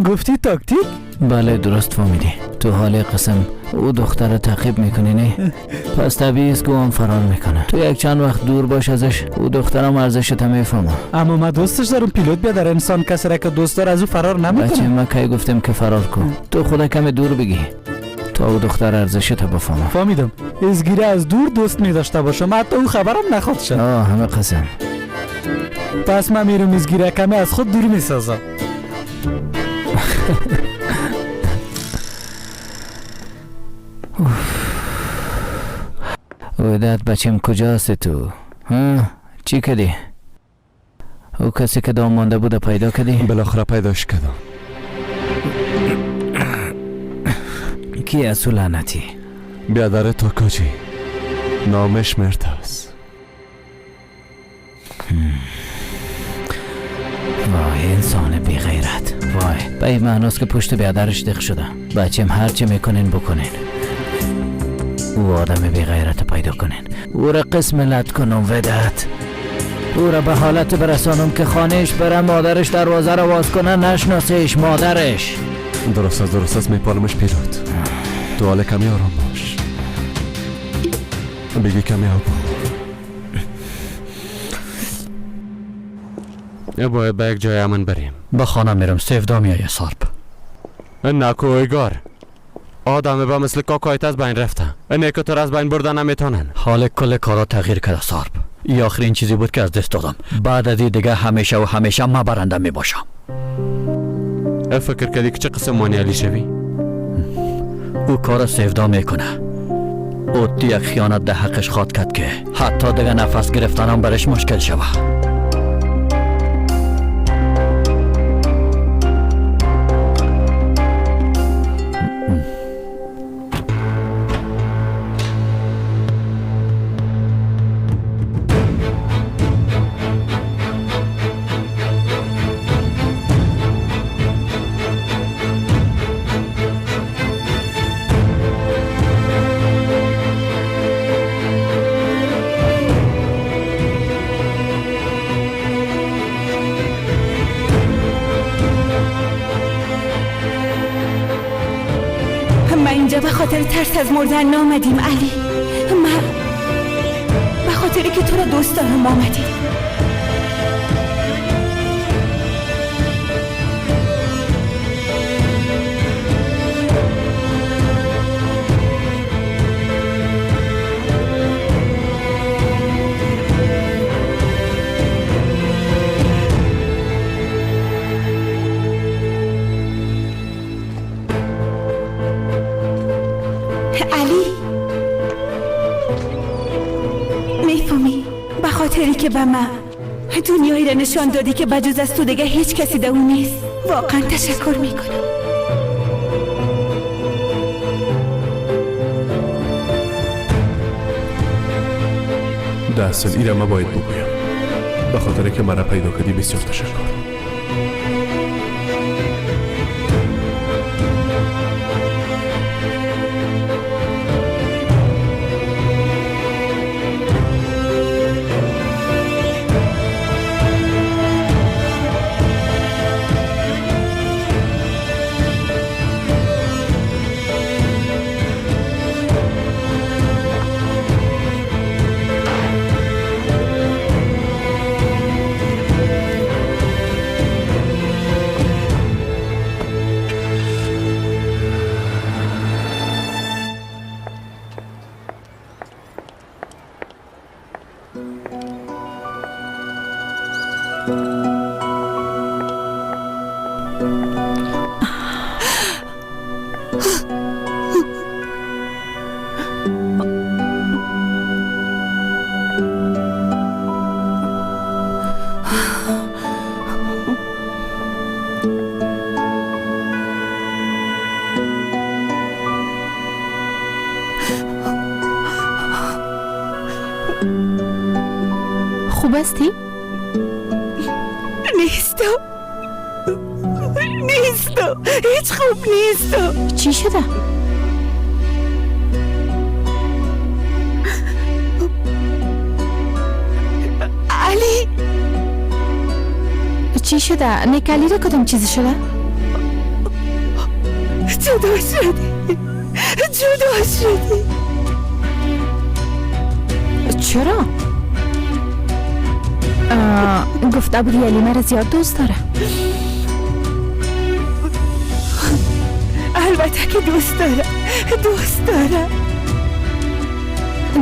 گفتی تاکتیک؟ بله درست فهمیدی. تو حال قسم او دختر رو تعقیب میکنی نه؟ پس طبیعی است که او هم فرار میکنه. تو یک چند وقت دور باش ازش، او دخترم ارزشت هم میفهمه. اما من دوستش دارم پیلوت بیادر. انسان کسی را که دوست داره از او فرار نمیکنه. بچه ما کی گفتم که فرار کن؟ تو خدا کم دور بگی تا او دختر ارزشت بفهمه. فهمیدم. ازگیره از دور دوست می داشته باشم، حتی او خبرم نخواد شد. همه قسم. پس من میرم ازگیره کمی از خود دور میسازم. وداد بچم کجاست تو؟ ها؟ چی کردی؟ او کسی که دام مانده بود پیدا کردی؟ بالاخره پیداش کردم. کی از او لعنتی؟ بیادر تاکاجی، نامش مرت است. وای انسان بی غیرت، وای به این معناست که پشت بیادرش دق شده. بچم هرچی میکنین بکنین، او آدم بی غیرت پیدا کنین، او را قسم لط کنم ودت، او را به حالت برسانم که خانهش بره، مادرش دروازه را باز کنه نشناسیش مادرش. درست است، درست است، میپالمش پیلوت. تو حال کمی آرام باش، بگی کمی آب. باید به یک جای امن بریم. به خانه میرم، سیفدا میایه سارپ. نکویگار آدم به مثل کاکایت از بین رفته، اینه که تو از بین بردن نمیتونن. حال کل کارا تغییر کرده سارپ. این آخرین چیزی بود که از دست دادم. بعد از این دیگه همیشه و همیشه ما برنده میباشم. فکر کردی که چه قسم مانع علی شوی؟ او کار سیفدا میکنه. او یک خیانت در حقش خواد کرد که حتی دیگه نفس گرفتنم برش مشکل شوه. اینجا به خاطر ترس از مردن نامدیم علی. من به خاطری که تو را دوست دارم آمدیم. که به من دنیایی را نشان دادی که بجز از تو دیگه هیچ کسی در اون نیست. واقعا تشکر میکنم. در اصل ایره ما باید بگویم، به خاطر که مرا پیدا کردی بسیار تشکر. خوب هستی؟ نیستم نیستم، هیچ خوب نیستم. چی شده؟ علی چی شده؟ نکالی را کدام چیزی شده؟ جدا شدی، جدا شدی. چرا؟ گفته بودی علی مرا زیاد دوست داره. البته که دوست داره، دوست داره.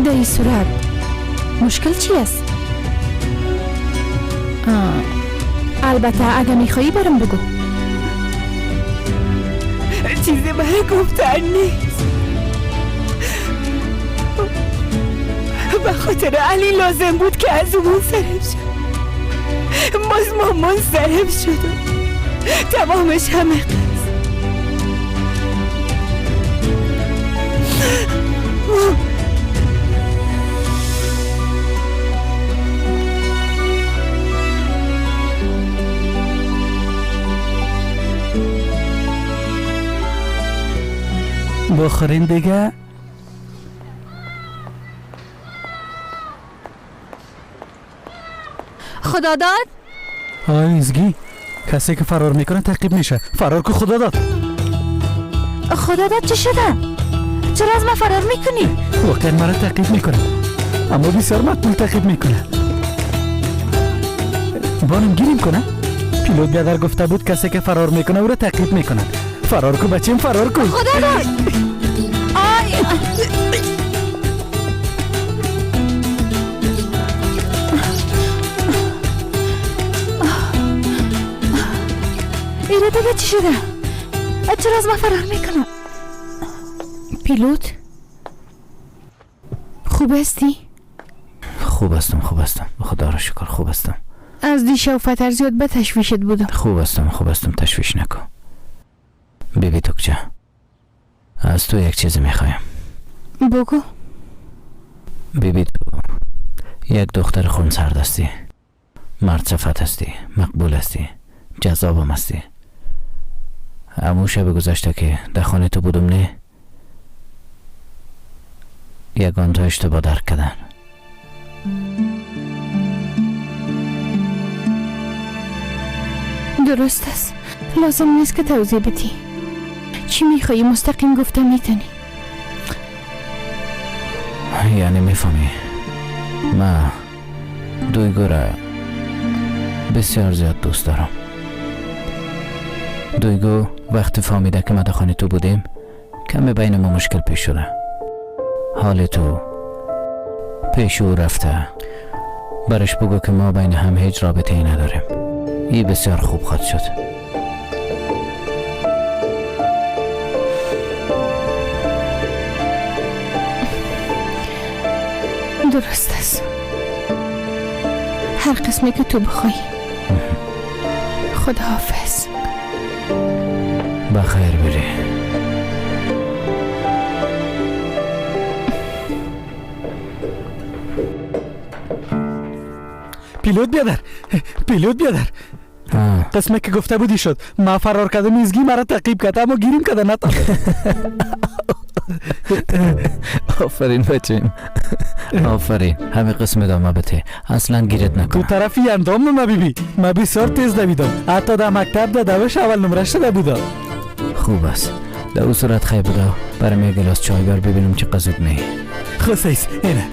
در این صورت مشکل چی است؟ البته اگه میخوایی برم بگو. چیزی برای گفتن نیست. به خاطر علی لازم بود که از او منصرف شد. باز ما منصرف شدم. تمامش همه قصد. بخورین دیگه. خدا داد؟ آیزگی کسی که فرار میکنه تعقیب میشه. فرار که خدا داد. خدا داد چه شده؟ چرا از من فرار میکنی؟ واقعا مرا تعقیب میکنه، اما بسیار مقبول تعقیب میکنه. بانم گیریم کنه. پیلوت بیادر گفته بود کسی که فرار میکنه او را تعقیب میکنه. فرار کو بچیم، فرار کو. خدا داد. آی ایره دیگه چی شده؟ چرا از من فرار میکنه؟ پیلوت خوب هستی؟ خوب هستم، خوب هستم، خدا را شکر خوب هستم. از دیشب فتر زیاد به تشویشت بودم. خوب هستم، خوب هستم، تشویش نکن. بیبی توکچه، از تو یک چیزی میخوایم. بگو. بیبی تو یک دختر خونسرد هستی، مرد صفت هستی، مقبول هستی، جذابم هستی. امو شب گذشته که در خانه تو بودم نه، یگان تا اشتباه درک کردن. درست است، لازم نیست که توضیح بدی. چی میخوایی مستقیم گفته میتونی. یعنی میفهمی من دویگو را بسیار زیاد دوست دارم. دویگو وقتی فهمیده که ما در خانه تو بودیم کمی بین ما مشکل پیش شده. حال تو پیش او رفته. برش بگو که ما بین هم هیچ رابطه ای نداریم. این بسیار خوب خواهد شد. درست است، هر قسمی که تو بخوای. خداحافظ. بخیر بری. پیلوت بیادر، پیلوت بیادر، قسمه که گفته بودی شد. ما فرار کردم، ایزگی مرا تعقیب کرد، اما گیریم کرده نتا. آفرین بچیم، آفرین. همه قسم ادامه بده، اصلا گیرت نکن. تو طرفی اندام ما بیبی، ما بسیار تیز دویدم، حتی در مکتب در دوش اول نمره شده بودم. خوب است، در او صورت خیلی بوده. برام یک گلاس چای بیار ببینم چه قزود می. خسیس اینه.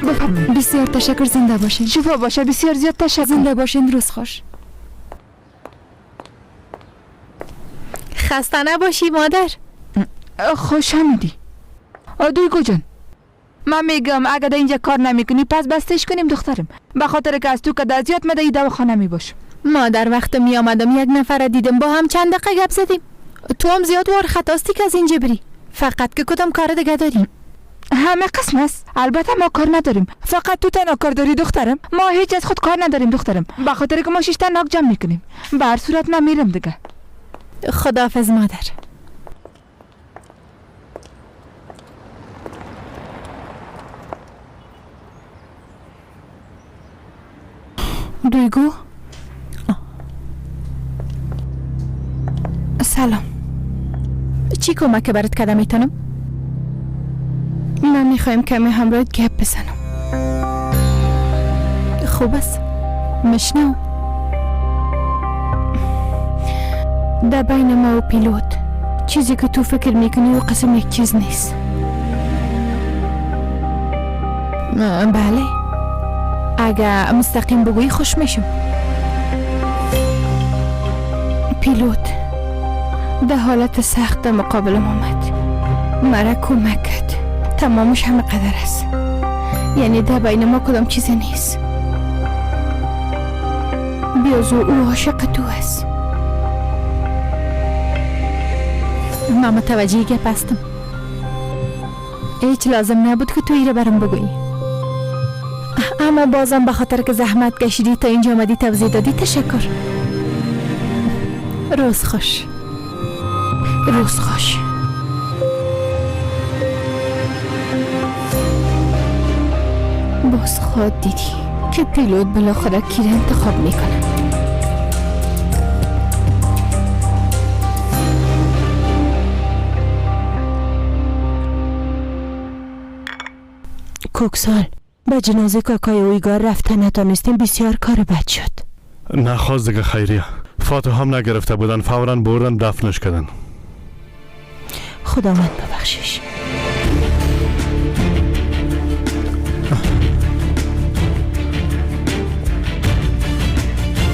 بفرمایید. بسیار تشکر، زنده باشین. شفا باشه. بسیار زیاد تشکر. زنده باشین، روز خوش. خسته نباشی مادر. خوش آمدی دویگو جان. من میگم اگه در اینجا کار نمیکنی پس بستش کنیم دخترم، به خاطر که از تو که در زیاد مده ای دواخانه میباشم. مادر وقت می آمدم یک نفر دیدم، با هم چند دقیقه گپ زدیم. تو هم زیاد وار خطاستی که از اینجا بری، فقط که کدام کار دیگه داری. همه قسم است. البته ما کار نداریم، فقط تو تنها کار داری دخترم. ما هیچ از خود کار نداریم دخترم، به خاطر که ما شش تا ناک جمع میکنیم. به هر صورت من میرم دیگه. خداحافظ مادر. دویگو سلام. چی کمک برات کردم میتونم؟ من میخوایم کمی همراهت گپ بزنم. خوب است، مشنو. در بین ما و پیلوت چیزی که تو فکر میکنی و قسم یک چیز نیست. بله، اگه مستقیم بگویی خوش میشم. پیلوت در حالت سخت در مقابلم آمد، مرا کمک کرد. تمامش همه قدر است، یعنی در بین ما کدام چیز نیست. بیازو او عاشق تو است. من متوجه گپ هستم. هیچ لازم نبود که تو ایره برم بگویی، اما بازم به خاطر که زحمت کشیدی تا اینجا آمدی توضیح دادی تشکر. روز خوش. روز خوش. باز خود دیدی که پیلوت بالاخره کی را انتخاب میکنه. کوکسال به جنازه کاکای اویگار رفتن نتانستیم، بسیار کار بد شد. نخواست دیگه خیریه، فاتحه هم نگرفته بودن، فورا بردن دفنش کردن. خداوند ببخشش.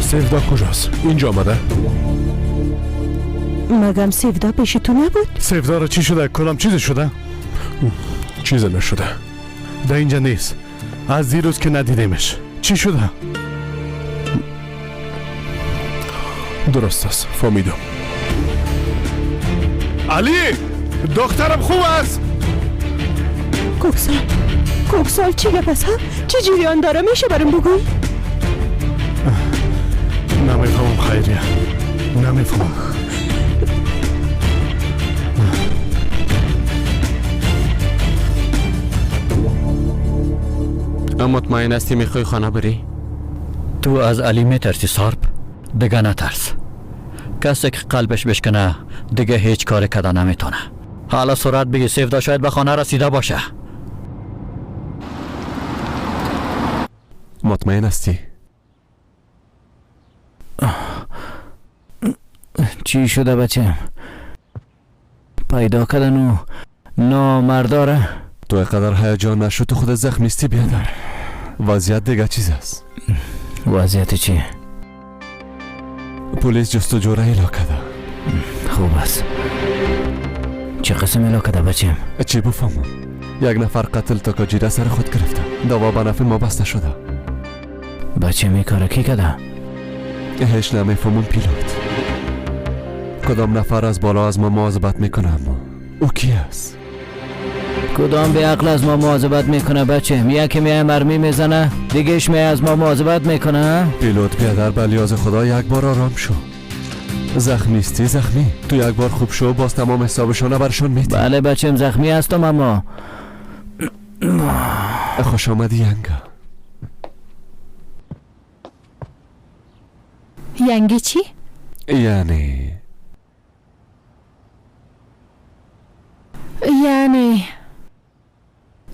سیفدا کجاست؟ اینجا آمده؟ مگم سیفدا پیش تو نبود؟ سیفدا را چی شده؟ کدام چیز شده؟ چیز نشده. در اینجا نیست، از دیروز که ندیدیمش. چی شده؟ درست است، فهمیدم. علی دخترم خوب است. کوکسال، کوکسال چی گپ است؟ چه جریان داره؟ میشه برام بگویی؟ نمیفهمم خیریه، نمیفهمم. مطمئن هستی میخوای خانه بری؟ تو از علی میترسی سارپ؟ دیگه نترس. کسی که قلبش بشکنه دیگه هیچ کار کده نمیتونه. حالا سرعت بگی، سیفدا شاید به خانه رسیده باشه. مطمئن هستی؟ چی شده بچه؟ پیدا کردن و نامرداره. تو اینقدر هیجان نشو، تو خود زخم نیستی بیادر. وضعیت دیگه چیز است. وضعیت چی؟ پلیس جستجو را اعلام کرده. خوب است. چه قسم اعلام کرده بچه؟ چی بفهمم؟ یک نفر قتل تاکاجیره سر خود گرفته. دعوا به نفع ما بسته شده. بچه می کار کی کرده؟ هیچ نمیفهمم پیلوت. کدام نفر از بالا از ما مواظبت میکنه، اما او کی است؟ کدام به عقل از ما مواظبت میکنه بچه؟ یکی میای مرمی میزنه، دیگهش می از ما مواظبت میکنه. پیلوت بیادر، به لیاز خدا یک بار آرام شو. زخمی نیستی؟ زخمی تو یک بار خوب شو، باز تمام حسابشان برشون میدی. بله بچم زخمی هستم، اما خوش آمدی ینگا. ینگی چی؟ یعنی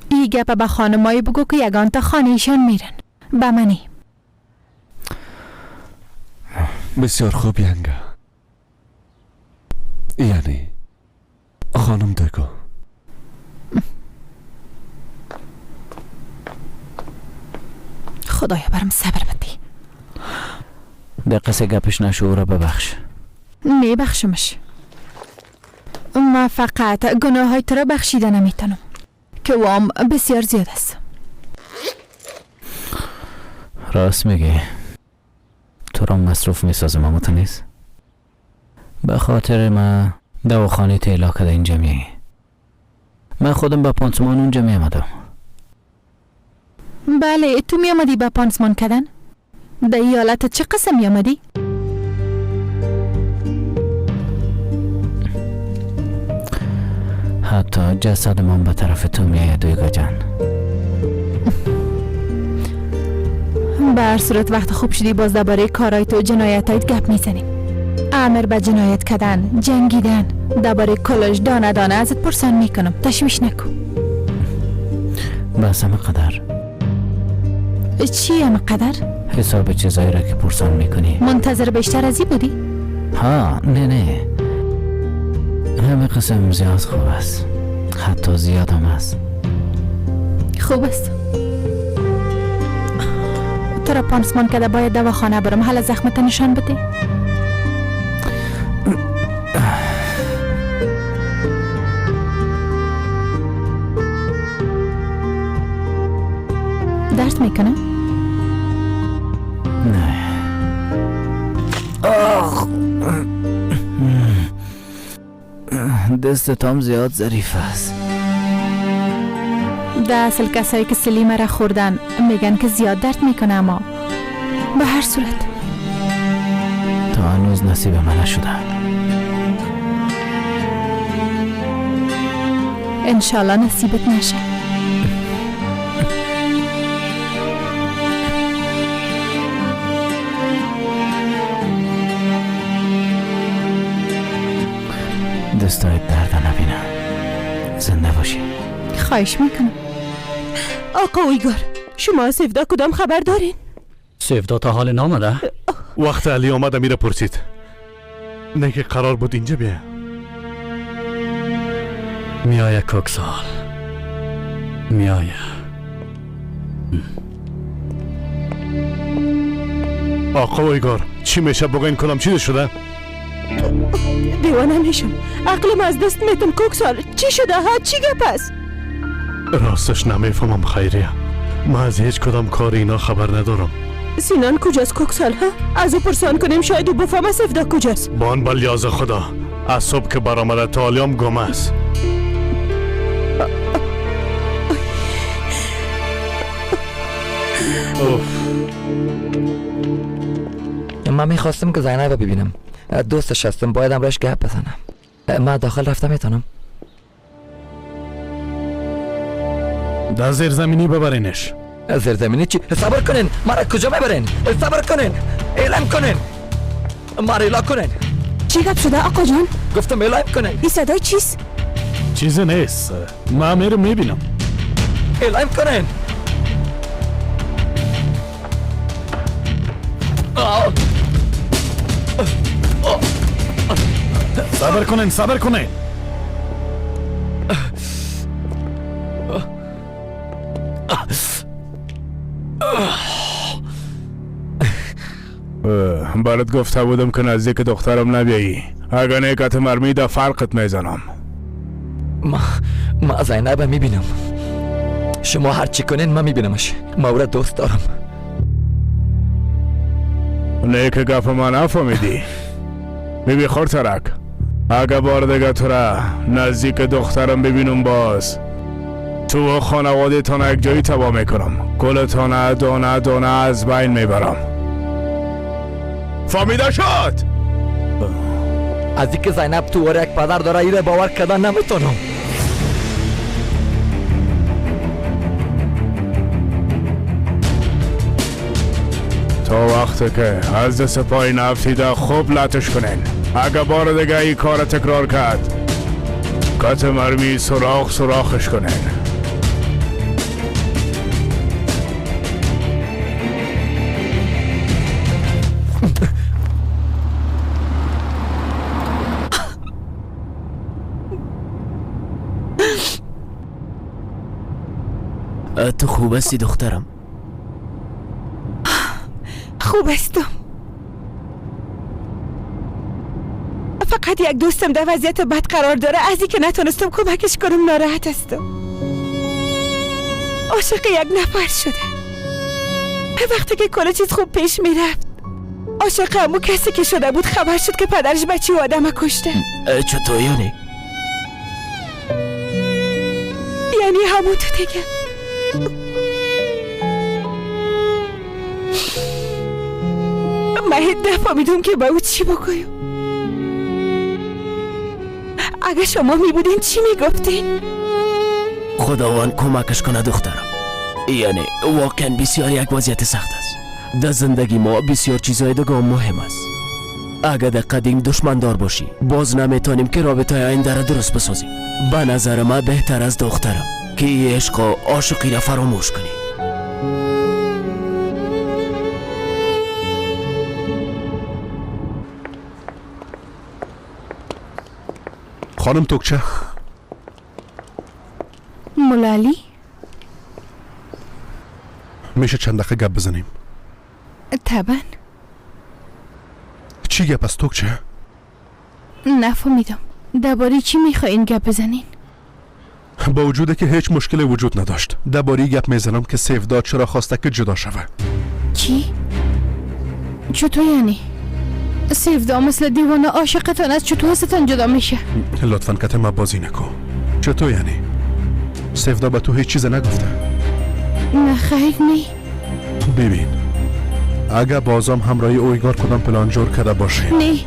ای گپ به خانمایی بگو که یگان تا خانه ایشان میرن. به منی. بسیار خوب ینگا. یعنی خانم دگو. خدایا برم صبر بدی. به قصه گپش نشو، او را ببخش. میبخشمش. ما فقط گناه های تو را بخشیده نمیتونم که وام بسیار زیاد است. راست میگی، تو را مصروف میسازم اما تو نیست. به خاطر ما دواخانه تیلا کده اینجا میایی. من خودم با پانسمان اونجا میامدم. بله تو میامدی با پانسمان کردن؟ در ایالت چه قسم میامدی؟ حتی جسد من به طرف تو میآید دویگا جان. به هر صورت وقت خوب شدی باز درباره کارای تو جنایتایت گپ میزنیم. امر به جنایت کردن، جنگیدن، درباره کلش دانه دانه ازت پرسان میکنم، تشویش نکن. بس همه قدر. چی همه قدر؟ حساب چیزایی را که پرسان میکنی. منتظر بیشتر از این بودی؟ ها، نه نه، همه قسم زیاد خوب است، حتی زیاد هم است. خوب است. تو را پانسمان کرده باید دواخانه برم. حالا زخمت نشان بده. درد میکنه؟ نه. آخ، دست تام زیاد ظریف است. در اصل کسایی که سلیمه را خوردن میگن که زیاد درد میکنه، اما به هر صورت تا هنوز نصیب من نشده. انشالله نصیبت نشه. دستایت درد نبینم، زنده باشی. خواهش میکنم. آقا اویگار، شما از سفدا کدام خبر دارین؟ سفدا تا حال نامده؟ وقت علی آمده میره پرسید. نه که قرار بود اینجا بیا. میایه کوکسال، میایه. آقا اویگار، چی میشه بگوین کدام چیز شده؟ دیوانه میشم، عقلم از دست میتم. کوکسال چی شده؟ ها چی گپ است؟ راستش نمیفهمم خیریه، من از هیچ کدام کار اینا خبر ندارم. سینان کجاست کوکسال؟ ها از او پرسان کنیم شاید او بفهمه سفدا کجاست. بان بلیاز خدا، از صبح که برآمده تا حالیام گم است. من میخواستم که زینب ببینم، دوستش هستم، باید امرش گپ بزنم. من داخل رفتم میتونم؟ در زیرزمینی ببرینش. زیرزمینی چی؟ صبر کنین، مرا کجا میبرین؟ صبر کنین، اعلام کنین، مرا اعلام کنین. چی گپ شده آقا جان؟ گفتم اعلام کنین. این صدای چیست؟ چیزی نیست، من میرم میبینم. اعلام کنین. صبر کنین، صبر کنین. برات گفته بودم که نزدیک دخترم نبیایی، اگر نه کت مرمی در فرقت میزنم. ما زینب میبینم، شما هر چی کنین من میبینمش، ما او را دوست دارم. نه که گپ ما نفهمیدی. بیبی خورترک، اگه بار دیگه تو را نزدیک دخترم ببینم باز تو و خانواده تان یک جایی تباه میکنم، گلتان دانه دانه از بین میبرم. فهمیده شد؟ از اینکه زینب تو یک پدر داره ایره باور کردن نمیتونم. تا وقتی که از دست پای نفتیده خوب لطش کنین. اگه بار دیگه این کار تکرار کرد کت مرمی سراخ سراخش کنین. تو خوب هستی دخترم؟ خوب هستم. فقط یک دوستم در وضعیت بد قرار داره، از اینکه نتونستم کمکش کنم ناراحت هستم. عاشق یک نفر شده. وقتی که کل چیز خوب پیش میرفت، عاشق همون کسی که شده بود خبر شد که پدرش بچه و آدم کشته. چطور یعنی؟ یعنی همون تو دیگه. من نفهمیدم که با او چی بگویم. اگه شما میبودین چی میگفتین؟ خداوند کمکش کنه دخترم. یعنی واقعا بسیار یک وضعیت سخت است. در زندگی ما بسیار چیزهای دیگه مهم است. اگه در قدیم دشمندار باشی باز نمیتونیم که رابطه آینده را درست بسازیم. به نظر من بهتر از دخترم که ای عشق و عاشقی را فراموش کنی. خانم توکچه. مولا علی، میشه چند دقیقه گپ بزنیم؟ طبعا. چی گپ است توکچه؟ نفهمیدم درباره چی میخواین گپ بزنین؟ با وجود که هیچ مشکلی وجود نداشت، درباره گپ میزنم که سیفدا چرا خواسته که جدا شوه. چی؟ چطور یعنی؟ سیفدا مثل دیوانه عاشقتان از چطور ازتان جدا میشه؟ لطفا کت ما بازی نکن. چطور یعنی؟ سیفدا به تو هیچ چیز نگفته؟ نه خیر نی. ببین، اگه بازم همراهی اویگار کدام پلان جور کرده باشه. نه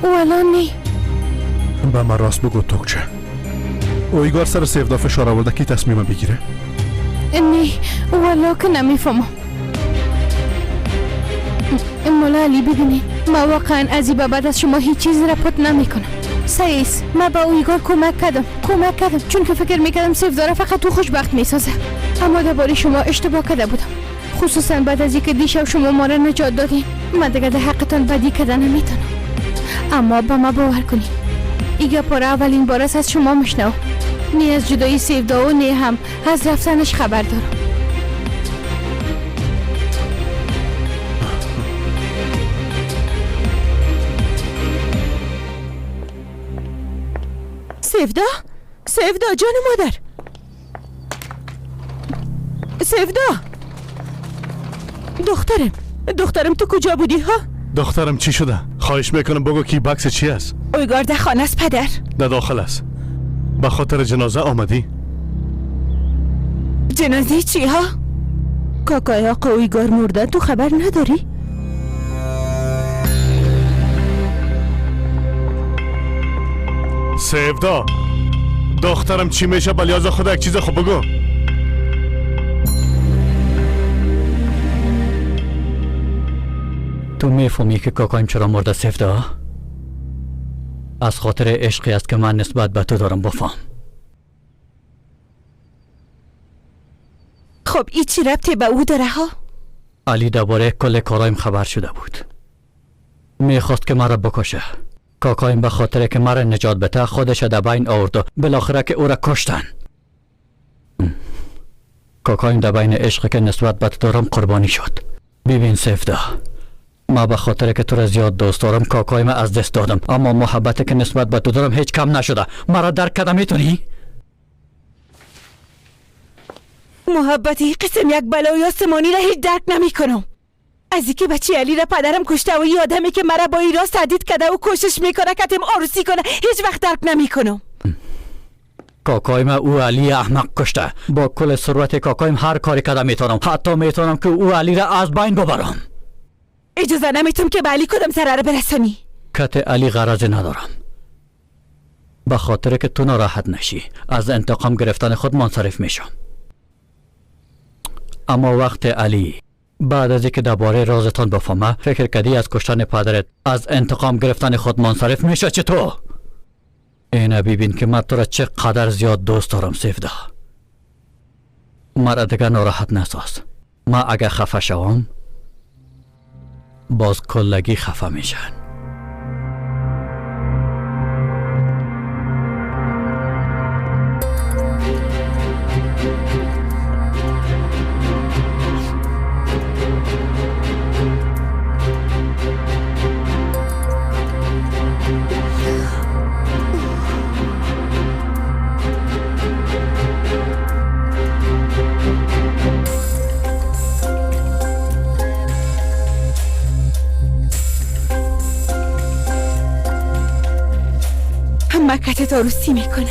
والا نه. به من راست بگو توکچه، اویگار سر سیفدا فشار آورده کی تصمیم بگیره؟ نه والا که نمیفهمم. مولا علی ببینید، ما واقعا از این به بعد از شما هیچ چیزی را پت نمیکنم. سیس، ما با اویگار کمک کردم چون که فکر میکردم سیفدا را فقط او خوشبخت میسازه، اما درباره شما اشتباه کرده بودم، خصوصا بعد از اینکه دیشب شما ما را نجات دادین. من دیگه در حقتان بدی کردن نمیتونم، اما به ما باور کنید این گپ را اولین بار است از شما میشنوم. نه از جدایی سیفدا و نه هم از رفتنش خبر دارم. سیفدا، سیفدا جان مادر، سیفدا دخترم، دخترم تو کجا بودی ها؟ دخترم چی شده؟ خواهش میکنم بگو که بکس چی است؟ اویگار در خانه است پدر. در داخل است. به خاطر جنازه آمدی؟ جنازه چی ها؟ کاکای آقا اویگار مردن، تو خبر نداری؟ سیفدا دخترم چی میشه؟ بلیاز خدا یک چیز خوب بگو. تو میفهمی که کاکایم چرا مرده سیفدا؟ از خاطر عشقی است که من نسبت به تو دارم. بفهم. خب این چی ربطی به او داره ها؟ علی درباره کل کارایم خبر شده بود، میخواست که مرا بکشه. کاکایم به خاطر که مرا نجات بده خودش در بین آورد و بالاخره که او را کشتن. کاکایم در بین عشقی که نسبت به تو دارم قربانی شد. ببین سیفدا، ما به خاطر که تو را زیاد دوست دارم کاکایم از دست دادم، اما محبتی که نسبت به تو دارم هیچ کم نشده. مرا درک کرده میتونی؟ محبتی قسم یک بلای آسمانی را هیچ درک نمیکنم. از اینکه بچه علی را پدرم کشته و یه آدمی که مرا با این راست تهدید کرده و کوشش میکنه کتم عروسی کنه هیچ وقت درک نمیکنم. کاکایم او علی احمق کشته. با کل ثروت کاکایم هر کاری کرده میتونم، حتی میتونم که او علی را از بین ببرم. اجازه نمیتونم که به علی کدام ضرر برسانی. کت علی غرض ندارم. به خاطر که تو ناراحت نشی از انتقام گرفتن خود منصرف میشم. اما وقت علی بعد از اینکه درباره رازتان بفهمه فکر کردی از کشتن پدرت از انتقام گرفتن خود منصرف میشه چطور؟ اینه ببین که من تو را چقدر زیاد دوست دارم سیفدا. مرا دیگه ناراحت نساز. ما اگه خفه شوم باز کلگی خفه میشن. مکت عروسی میکنم.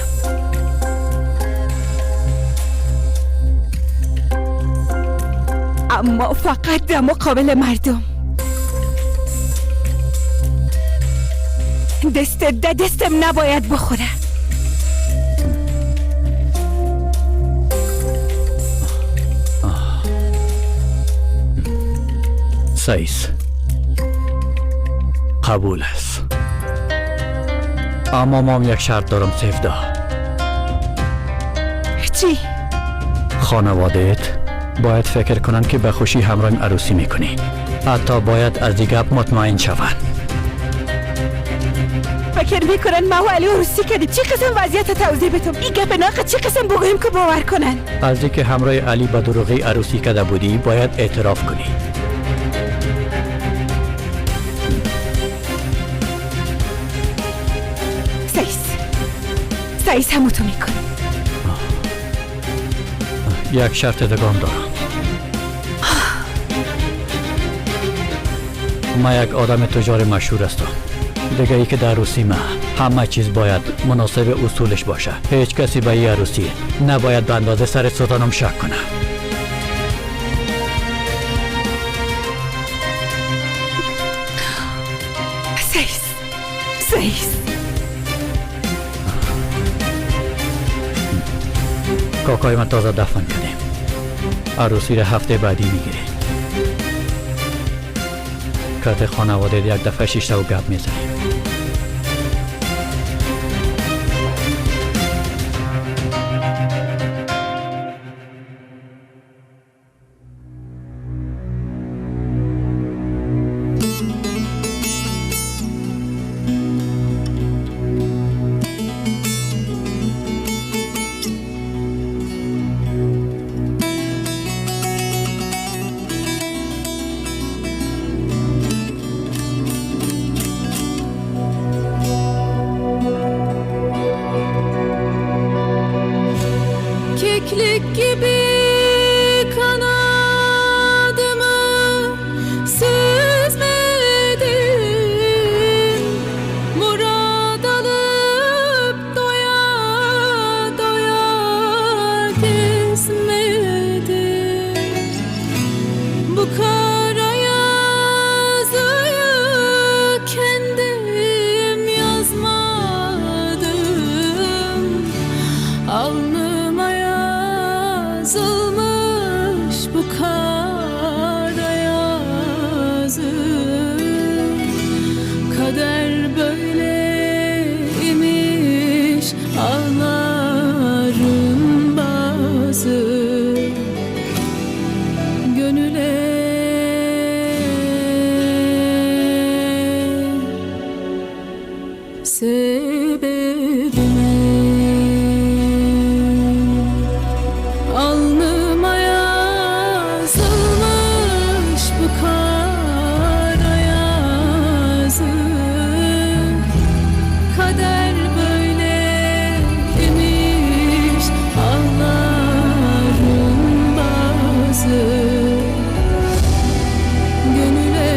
اما فقط در مقابل مردم. دست دستم نباید بخوره. سیس قبول است، اما مام یک شرط دارم سیفدا. چی؟ خانوادهت باید فکر کنن که به خوشی همراهیم عروسی میکنی. حتی باید از دیگه مطمئن شوند. فکر میکنن ما و علی عروسی کردیم. چی قسم وضعیت توضیح بدم؟ این گپ ناقه چی قسم بگویم که باور کنن؟ از اینکه همراه علی به دروغی عروسی کرده بودی باید اعتراف کنی. سعیس همو تو میکنی. یک شرط دگام دارم. ما یک آدم تجار مشهور هستم. دیگه ای که در عروسی ما همه چیز باید مناسب اصولش باشه. هیچ کسی به این عروسی نباید به اندازه سر سلطانم شک کنه. سعیس کاکای من تازه دفن کردیم. عروسی را هفته بعدی میگیریم. کت خانواده یک دفعه شیشته و گپ میزنیم. Keklik gibi kanadımı süzmedim, murad alıp doya doya gezmedim. Bu kara yazıyı kendim yazmadım, alnıma yazılmış bu kara yazı. Kader böyle imiş, ağlarım bazı gönüle. Sebebime alnıma yazılmış bu kara yazı. Kader böyle imiş, ağlarım bazı gönüle.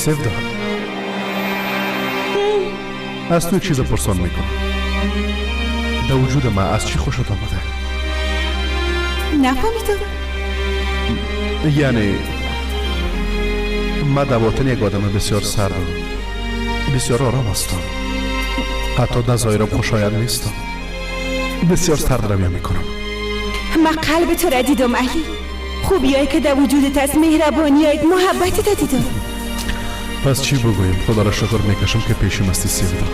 Севда, аз ту чиза пурсон мекунам. Да вуҷуда ма аз чӣ хушат омада? Нафаҳмидам. Яъне ма дар вотан як одами бисёр сарду бисёр ором ҳастам. Ҳатто дар зоҳирам хушоянд нестам. Бисёр сард равия мекунам. Ма қалби тура дидам, Али. Хубиҳое ки дар вуҷудат аст, меҳрабониҳоят, муҳаббатата дидам. Пас чӣ бигӯем? Худоро шукр мекашам ки пешим ҳасти, Севда.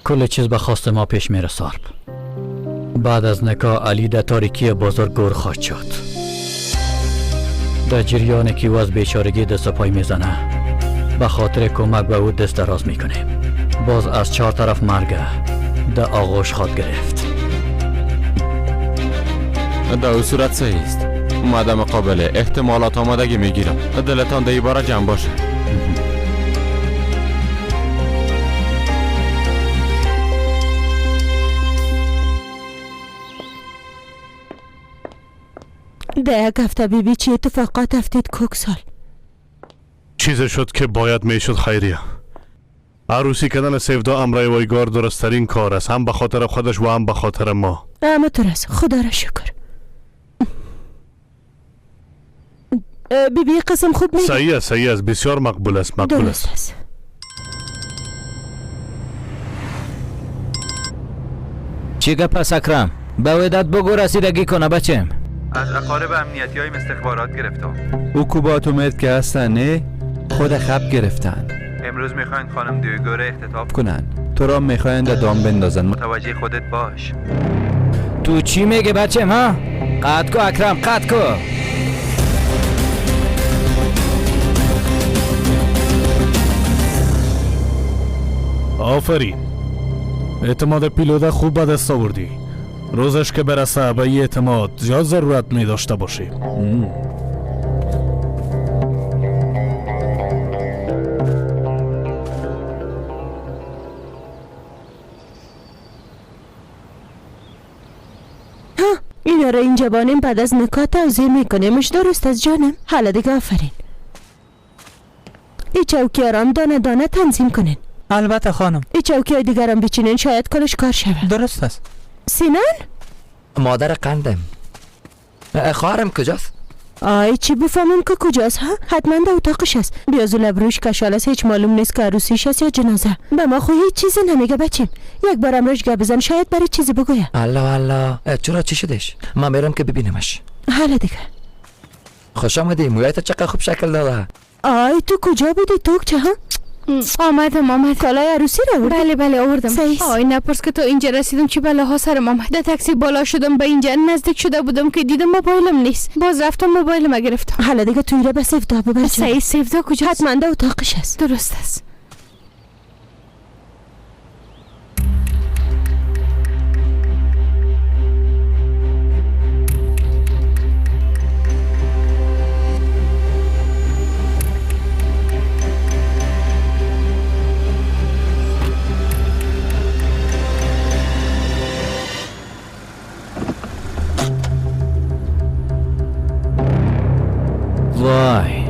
کل چیز به خواست ما پیش میره سارب. بعد از نکاح علی در تاریکی بازار گور خواهد شد. در جریان که او از بیچارگی دست پای میزنه، به خاطر کمک به او دست دراز میکنیم. باز از چهار طرف مرگ در آغوش خواهد گرفت. در او صورت صحیح است. ما در مقابل احتمالات آمادگی میگیرم. دلتان در باره جمع باشه. در یک هفته بیبی چی اتفاقات افتید کوکسال؟ چیزی شد که باید میشد خیریه. عروسی کردن سیودا امرای وایگار درستترین کار است، هم به خاطر خودش و هم به خاطر ما. اما است، خدا را شکر. بیبی قسم خوب می صحیح است، صحیح است، بسیار مقبول است، مقبول است. چی گپ است اکرم؟ به وداد بگو رسیدگی کنه بچم. از اقارب امنیتی های استخبارات گرفتم. او کوبات اومد که هستن نه؟ خود خب گرفتن. امروز میخواین خانم دیوگو را اختطاف کنن. تو را میخواین در دام بندازن. متوجه خودت باش. تو چی میگه بچم ها؟ قطع کو اکرم، قطع کو. آفرین. اعتماد پیلوده خوب به دست آوردی. روزش که برسه به این اعتماد زیاد ضرورت می داشته باشی. ها، اینا را اینجا بانیم بعد از نکات توضیح میکنیمش. درست از جانم. حالا دیگه آفرین. ای چوکی آرام دانه دانه تنظیم کنین. البته خانم. ای چوکی های دیگرم بچینین، شاید کلش کار شود. درست است. سینان؟ مادر قندم. خواهرم کجاست؟ آی چی بفهمم که کجاست ها؟ حتما در اتاقش است. بیاز و لبروش کشال است، هیچ معلوم نیست که عروسیش است یا جنازه. به ما خو هیچ چیزی نمیگه بچیم. یک بار امروز گپ بزن، شاید برای چیزی بگویه. الله الله، چرا چی شدش؟ من میرم که ببینمش. حالا دیگه. خوش آمدی، مویت چقدر خوب شکل داده. آی تو کجا بودی تو چه ها؟ آمدم آمدم. کالای عروسی را آوردی؟ بله بله آوردم. آی نپرس که تا اینجا رسیدم چه بلاها سرم آمد. در تاکسی بالا شدم، به اینجا نزدیک شده بودم که دیدم موبایلم نیست. باز رفتم موبایلم گرفتم. حالا دیگه تو ایره به سیفدا ببر. صحیح، سیفدا کجاست؟ حتما در اتاقش است. درست است. وای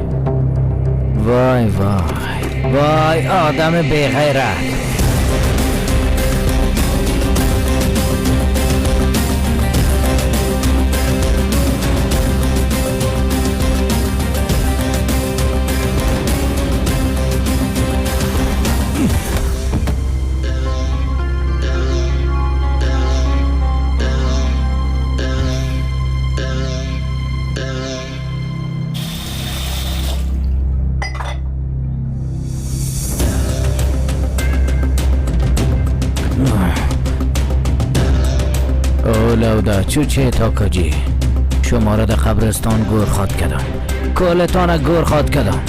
وای وای وای آدم بی غیرت. لودا چوچه تاکاجی، شما را در قبرستان گور خواد کردم، کلتان گور خواد کردم.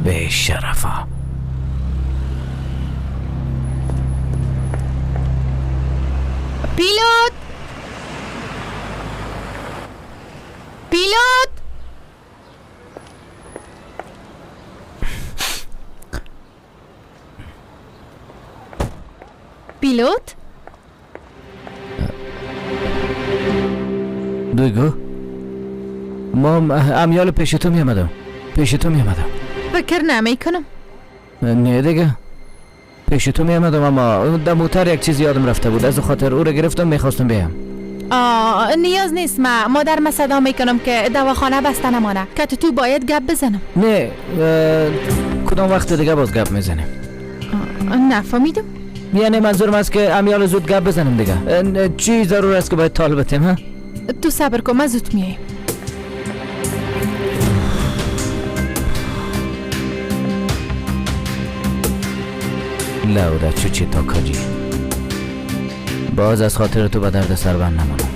به شرفا. پیلوت، پیلوت، پیلوت. دویگو، ما امیال پیش تو میامدم، پیش تو میامدم. فکر نمی کنم. نه دیگه پیش تو میامدم، اما در موتر یک چیز یادم رفته بود، از خاطر او را گرفتم میخواستم بیام. نیاز نیست، ما مادر ما صدا میکنم که دواخانه بسته نمانه که تو باید گپ بزنم. نه کدام وقت دیگه باز گپ میزنیم. نفهمیدم. یعنی منظورم است که امیال زود گپ بزنیم دیگه. چی ضرور است که باید طالب بتیم؟ ها تو صبر کن، من زود میایم. لودا چوچی تاکاجی، باز از خاطر تو به درد سربند نمانم.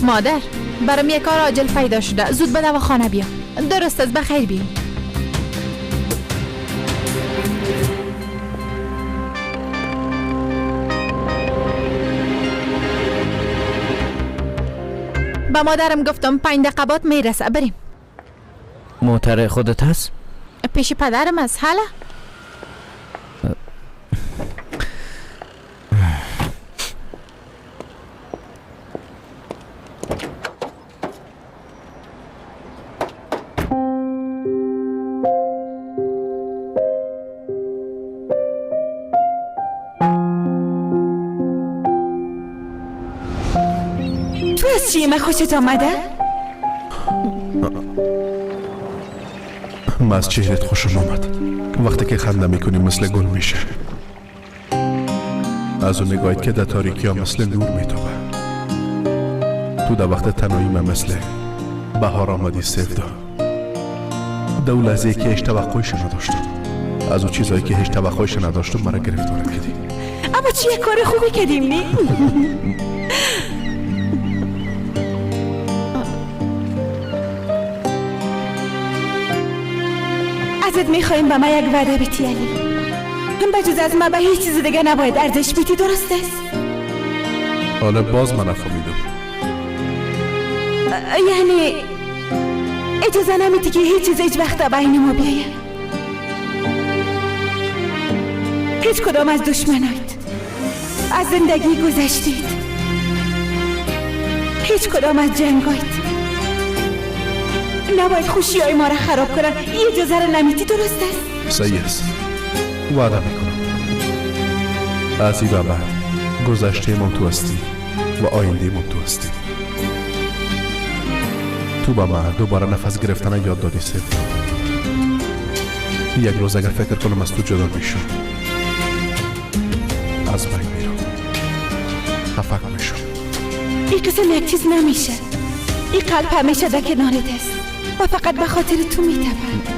مادر برام یک کار عاجل پیدا شده، زود به دواخانه بیا. درست است، بخیر بیا. به مادرم گفتم 5 دقیقه بعد میرسه، بریم. موتر خودت هست؟ پیش پدرم است. حالا تو از چیه من خوشت آمده؟ من از چهرت خوشم آمد. وقتی که خنده میکنی مثل گل میشه. از اون نگاهی که در تاریکی ها مثل نور میتابه. تو در وقت تنهایی من مثل بهار آمدی سفدا. در اون لحظه که هیچ توقعش نداشتم، از اون چیزایی که هیچ توقعش نداشتم مرا گرفتار کردی. اما چی کار خوبی کردیم نی؟ ازت میخواییم به من یک وعده بتی علی. بجز از من به هیچ چیز دیگه نباید ارزش بیتی، درست است؟ حالا باز من نفهمیدم. یعنی اجازه نمیدی که هیچ چیز هیچ وقت بین ما بیایه؟ هیچ کدام از دشمنایت، از زندگی گذشتید، هیچ کدام از جنگایت نباید خوشی های ما را خراب کنن. این اجازه را نمیدی، درست است؟ صحیح است، وعده میکنم. از این به بعد گذشته من تو هستی و آینده من تو هستی. تو به من دوباره نفس گرفتن یاد دادی سفدا. یک روز اگر فکر کنم از تو جدا میشم، از بین میرم، خفق میشم. این قسم یک چیز نمیشه. این قلب همیشه در کنارت است و فقط به خاطر تو میتپد.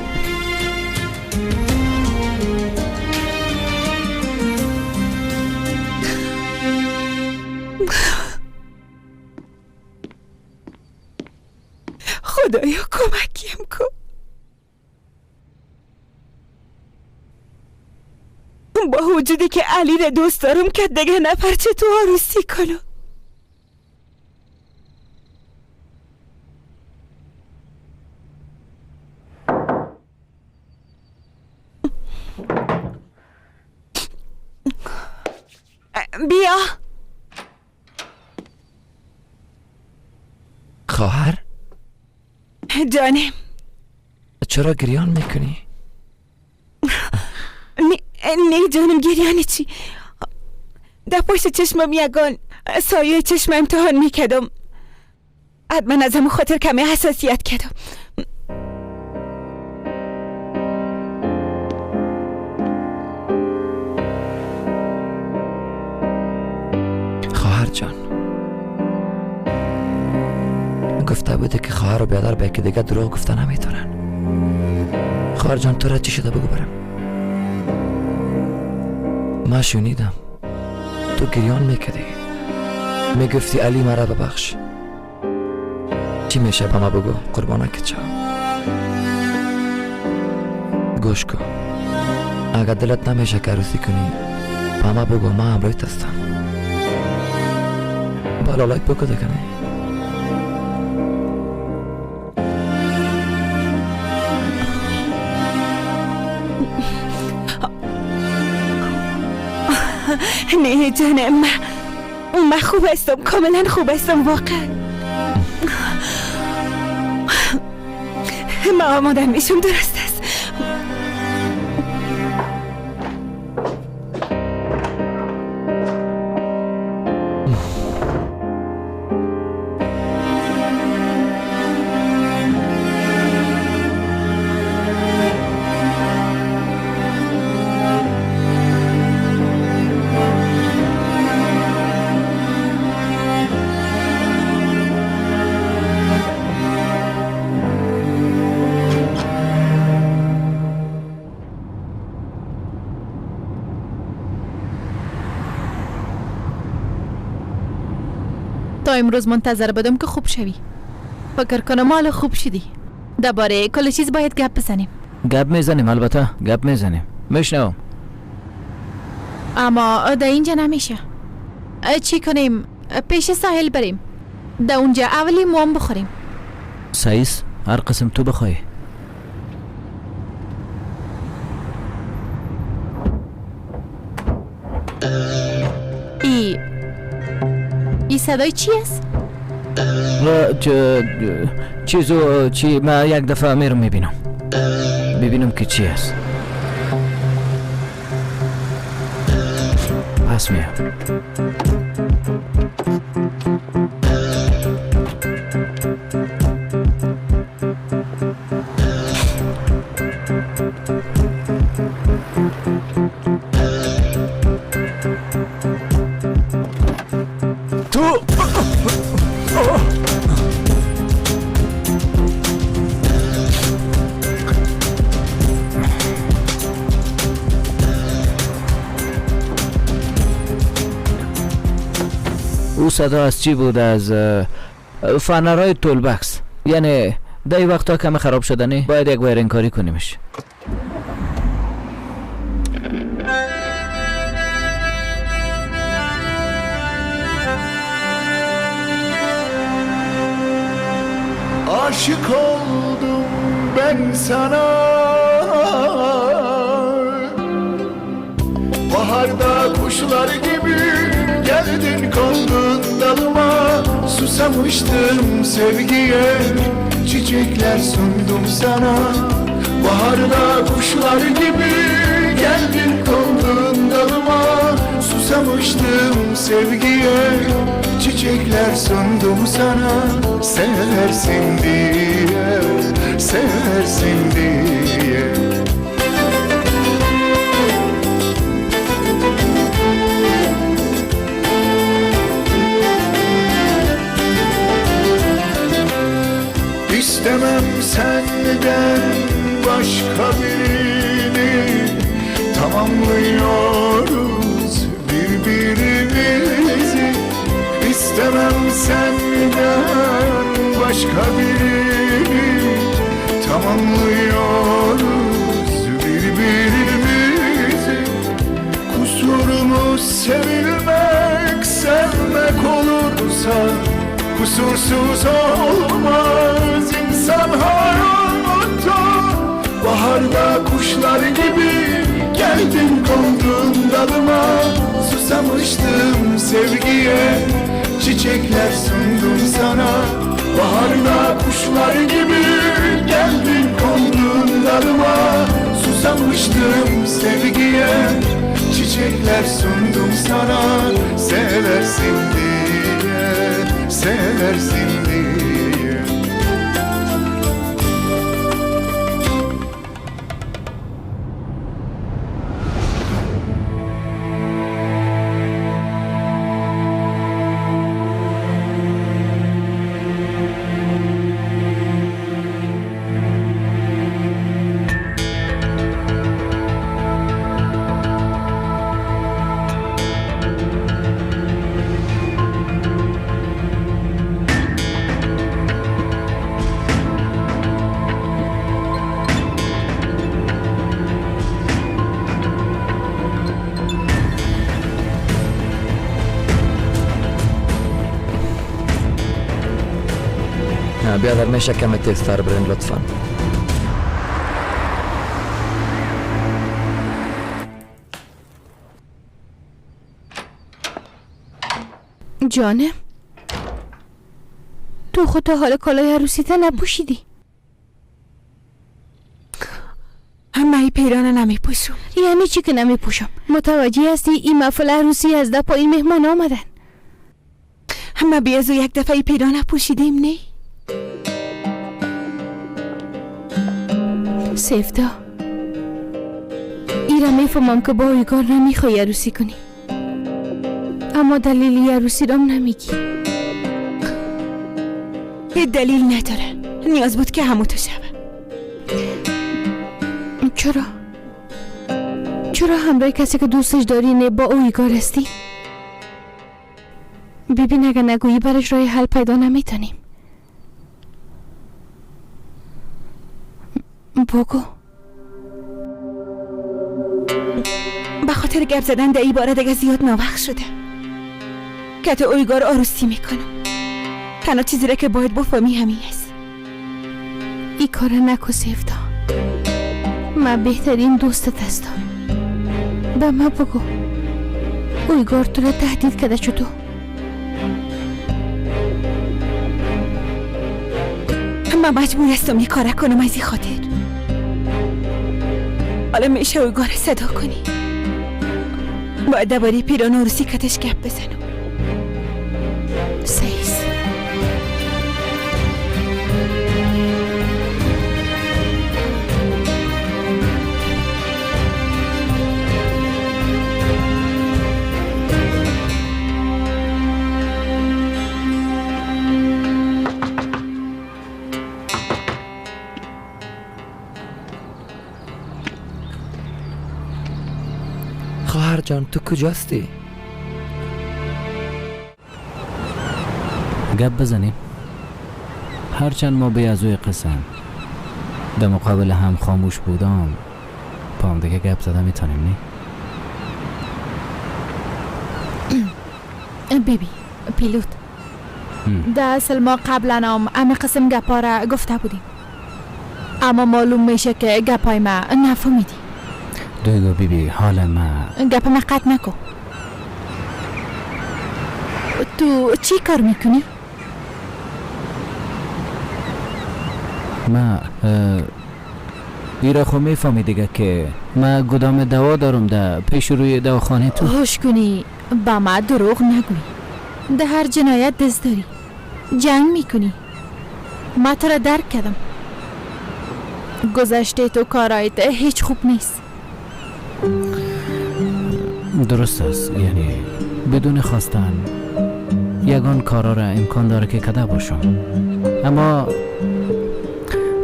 خدایا کمکیم کن. با وجودی که علی را دوست دارم که دیگه نفر چه تو عروسی کنم. بیا خواهر جانم. چرا گریان میکنی؟ نه جانم، گریان چی؟ در پشت چشمم یگان سایه چشم امتحان میکردم. حتما از همون خاطر کمی حساسیت کردم. خواهر جان، گفته گفته بوده که خواهر و بیادر به یکی دیگه دروغ گفته نمیتونن. خواهر جان تو را چی شده بگو برم. من شنیدم تو گریان میکردی، میگفتی علی مرا ببخش. چی میشه به ما بگو قربانه که چا. گوش کن، اگر دلت نمیشه که عروسی کنی به ما بگو، من همراهیت هستم. بالالایت بگو دیگه. نه نه جانم، من خوب هستم، کاملا خوب هستم واقعا. من آماده میشم، درست است. تا امروز منتظر بودم که خوب شوی. فکر کنم حالا خوب شدی. درباره کل چیز باید گپ بزنیم. گپ میزنیم، البته گپ میزنیم. میشنوم. اما در اینجا نمیشه. چی کنیم؟ پیش ساحل بریم. در اونجا اولی موام بخوریم. سایس هر قسم تو بخوای. ای صدای چی است؟ چیزو چی من یک دفعه میرم میبینم، ببینم که چی است. پس میام. تو او صدا از چی بود؟ از فنرهای toolbox. یعنی در این وقتا کم خراب شدنی باید یک wiring کاری کنیمش. Aşık oldum ben sana, baharda kuşlar gibi geldin kondun dalıma. Susamıştım sevgiye, çiçekler sundum sana. Baharda kuşlar gibi geldin kondun dalıma. Susamıştım sevgiye, çiçekler sundum sana. Seversin diye, seversin diye. İstemem senden başka birini, tamamlıyoruz birbirimizi. İstemem senden başka birini, tamamlıyoruz birbirimizi. Kusurumuz sevilmek, sevmek olursa kusursuz olmaz insan hayatta. Baharda kuşlar gibi geldin kondun dalıma. Susamıştım sevgiye, çiçekler sundum sana. Baharda kuşlar gibi geldin kondun dalıma. Susamıştım sevgiye, çiçekler sundum sana. Seversin diye, seversin diye. بیادر میشه کمی تیزتر برین لطفا. جانم، تو خود تا حال کالای عروسیت نپوشیدی. همه ای پیرانه نمیپوشم. یعنی چی که نمیپوشم؟ متوجه هستی این محفل عروسی از ده پایین مهمان آمدن. همه بیازو یک دفعه ای پیرانه پوشیدیم نه؟ سفتا، ایرا میفهمم که با اویگار نمیخوای عروسی کنی، اما دلیل عروسی رام نمیگی. یه دلیل نداره، نیاز بود که همو تو شوه. چرا؟ چرا همراه کسی که دوستش داری نه با اویگار هستی؟ ببین اگه نگویی برش راه حل پیدا نمیتونیم. بگو. به خاطر گپ زدن در ای باره دیگه زیاد ناوقت شده که تو اویگار عروسی میکنم. تنها چیزی را که باید بفهمی همین است. ای کار نکو سفتا، من بهترین دوستت هستم. به من بگو اویگار تو را تهدید کرده چطور؟ من مجبور هستم یه کار کنم از این خاطر. حالا میشه اویگار صدا کنی. باید درباره پیران عروسی کتش گپ بزنم. سیس خواهر جان تو کجاستی؟ گپ بزنیم. هرچند ما به ازوی قسم در مقابل هم خاموش بودم، با هم دیگه گپ زده میتونیم نه؟ بیبی پیلوت، در اصل ما قبلا هم همه قسم گپا را گفته بودیم، اما معلوم میشه که گپای ما نفهمیدی. دویگو بیبی حال ما گپ ما قطع نکن. تو چی کار میکنی؟ ما ایرا خو میفهمی دیگه که ما گدام دوا دارم در پیش روی دواخانه تو. هوش کنی با ما دروغ نگوی. ده هر جنایت دست داری، جنگ میکنی. ما تو را درک کردم. گذشته تو کارایت هیچ خوب نیست. درست است، یعنی بدون خواستن یگان کارا را امکان داره که کده باشم، اما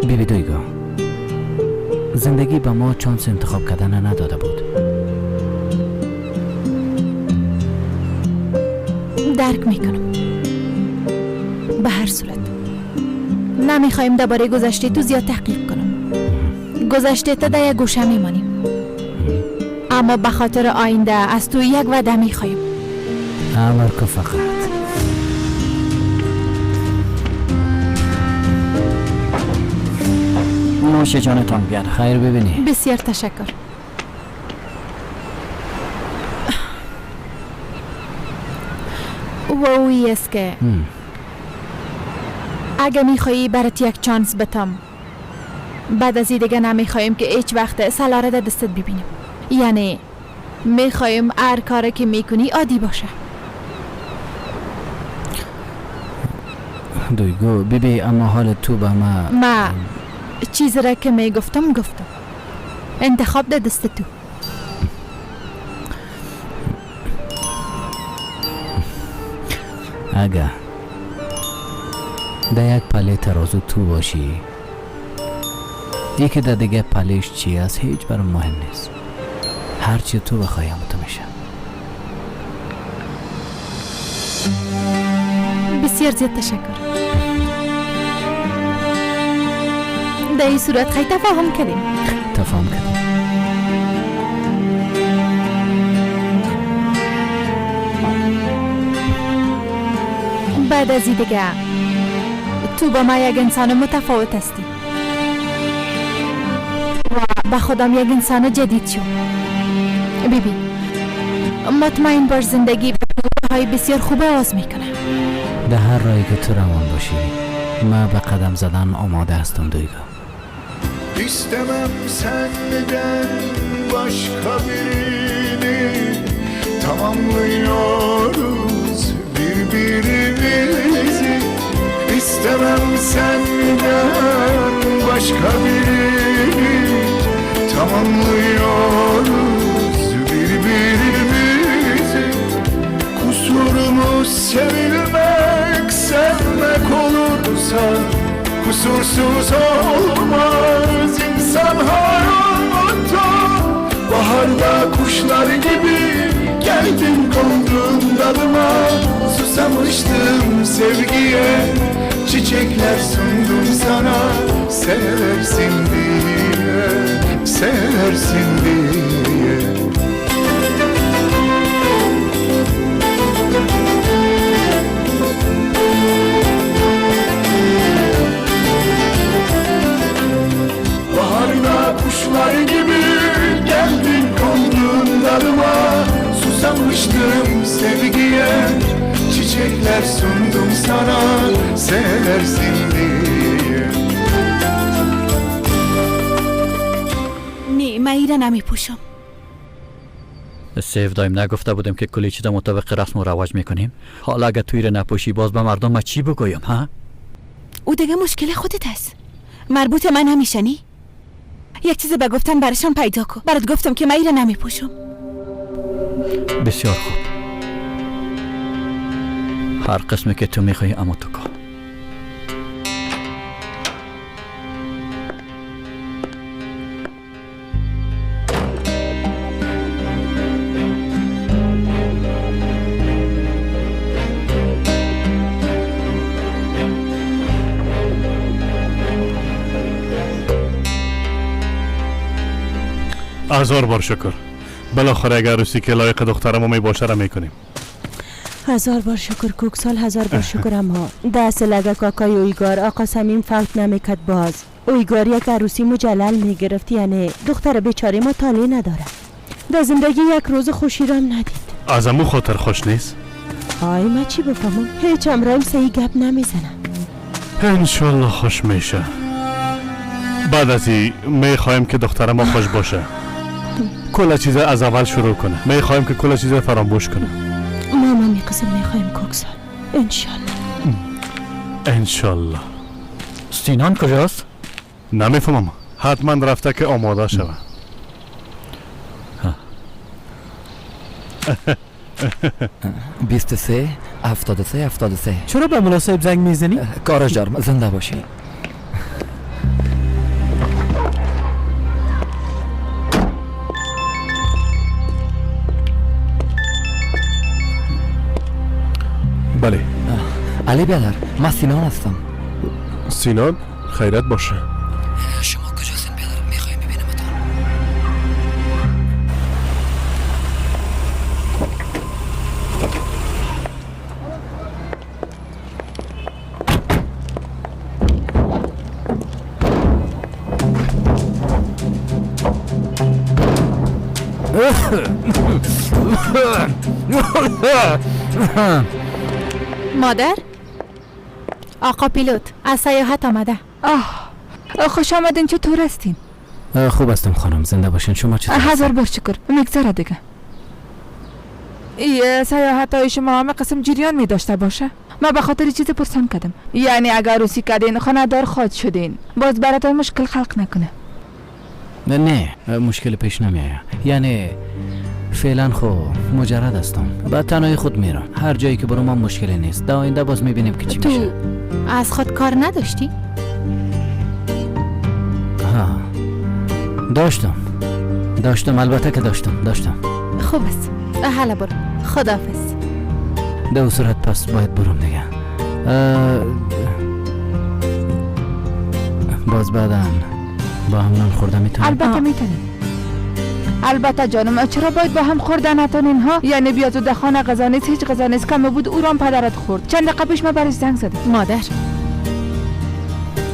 بیبی دویگا زندگی به ما چانس انتخاب کردن نداده بود. درک میکنم. به هر صورت نمیخوایم درباره گذشته تو زیاد تحقیق کنم. گذشته تا در یک گوشه میمانیم، اما به خاطر آینده از تو یک وعده میخوایم. امر که فقط نوش جانتان بیاد. خیر ببینی. بسیار تشکر. و اوی است که اگه میخوایی برات یک چانس بتم، بعد از این دیگه نمیخوایم که هیچ وقت سلاره در دستت ببینیم. یعنی میخوایم هر کاری که میکنی عادی باشه. دویگو بیبی اما حال تو به ما ما چیزی را که میگفتم گفتم. انتخاب در دست تو. اگه در یک پله ترازو تو باشی، یکی در دیگه پلهش چی است هیچ برام مهم نیست. هرچی تو بخوای هم تو میشه. بسیار زیاد تشکر. در این صورت خیلی تفاهم کردیم. تفاهم کردیم. بعد از این دیگه تو با ما یک انسان متفاوت هستی و به خودم یک انسان جدید شو. ببین، مطمئن باش زندگی به های بسیار خوب آواز میکنه. در هر راهی که تو روان باشی من به قدم زدن آماده هستم دویگا. İstemem senden başka birini, tamamlıyoruz birbirimizi. İstemem senden başka birini, tamamlıyoruz birbirimizi. Kusurumuz sevilmek, sevmek olursa, kusursuz olmaz insan hayatta. Baharda kuşlar gibi geldin kondun dalıma, susamıştım sevgiye, çiçekler sundum sana, seversin diye, seversin diye. Baharda kuşlar gibi geldin kondun dalıma, susamıştım sevgiye, çiçekler sundum sana, seversin diye. نه، من ایره نمیپوشم. سیو دایم نگفته بودیم که کلی چیزا مطابق رسم و رواج میکنیم؟ حالا اگه توی رو نپوشی باز به مردم ما چی بگویم ها؟ او دیگه مشکل خودت است، مربوط من نمیشه. نی یک چیز به گفتن برشان پیدا کن. برات گفتم که من ایره نمیپوشم. بسیار خوب، هر قسمی که تو میخوای اما تو کن. هزار بار شکر، بالاخره اگر عروسی که لایق دخترم می باشه را میکنیم. هزار بار شکر کوکسال، هزار بار شکر. اما دست لگه کاکای اویگار آقا صمیم فوت نمیکد باز. اویگار یک عروسی مجلل میگرفت، یعنی دختر بیچاره ما طالع نداره. در زندگی یک روز خوشی رام ندید. از امو خاطر خوش نیست؟ آی ما چی بفهمم، هیچ امرایم سعی گپ نمیزنم. انشالله خوش میشه. بعد از این میخوایم که دختر ما خوش باشه. کل چیز از اول شروع کنه. میخوایم که کل چیز فراموش کنه. ما ما میقسم میخوایم کوکسال، انشالله. انشالله. سینان کجاست؟ نمیفهمم، حتما رفته که آماده شوه. 23 73 73. چرا به ملا صاحب زنگ میزنی؟ کارش دارم، زنده باشی. بله. علی بیادر، من سینان هستم. سینان؟ خیرت باشه. شما کجاستین بیادر؟ میخوایم ببینمتان. مادر، آقا پیلوت از سیاحت آمده. آه، خوش آمدین. چطور هستین؟ خوب هستم خانم، زنده باشین. شما چطور هستین؟ هزار بار شکر، میگذره دیگه. ای سیاحت های شما همه قسم جریان می داشته باشه. ما به خاطر چیز پرسان کردم، یعنی اگر عروسی کردین خانه دار خواهد شدین، باز براتون مشکل خلق نکنه. نه، مشکل پیش نمیآید. یعنی فعلا خو مجرد هستم، به تنهایی خود میرم هر جایی که برام مشکلی نیست. در آینده باز میبینیم که چی تو میشه. از خود کار نداشتی؟ ها، داشتم، البته که داشتم. خوب است، حالا برو، خداحافظ. در صورت پس باید برم دیگه. باز بعدا با هم نان خورده میتونیم؟ البته میتونیم. البته جانم، چرا باید با هم خوردن نتونین ها؟ یعنی بیا تو در خانه غذا نیست، هیچ غذا نیست، کم بود او را هم پدرت خورد. چند دقیقه پیش من برش زنگ زدم. مادر،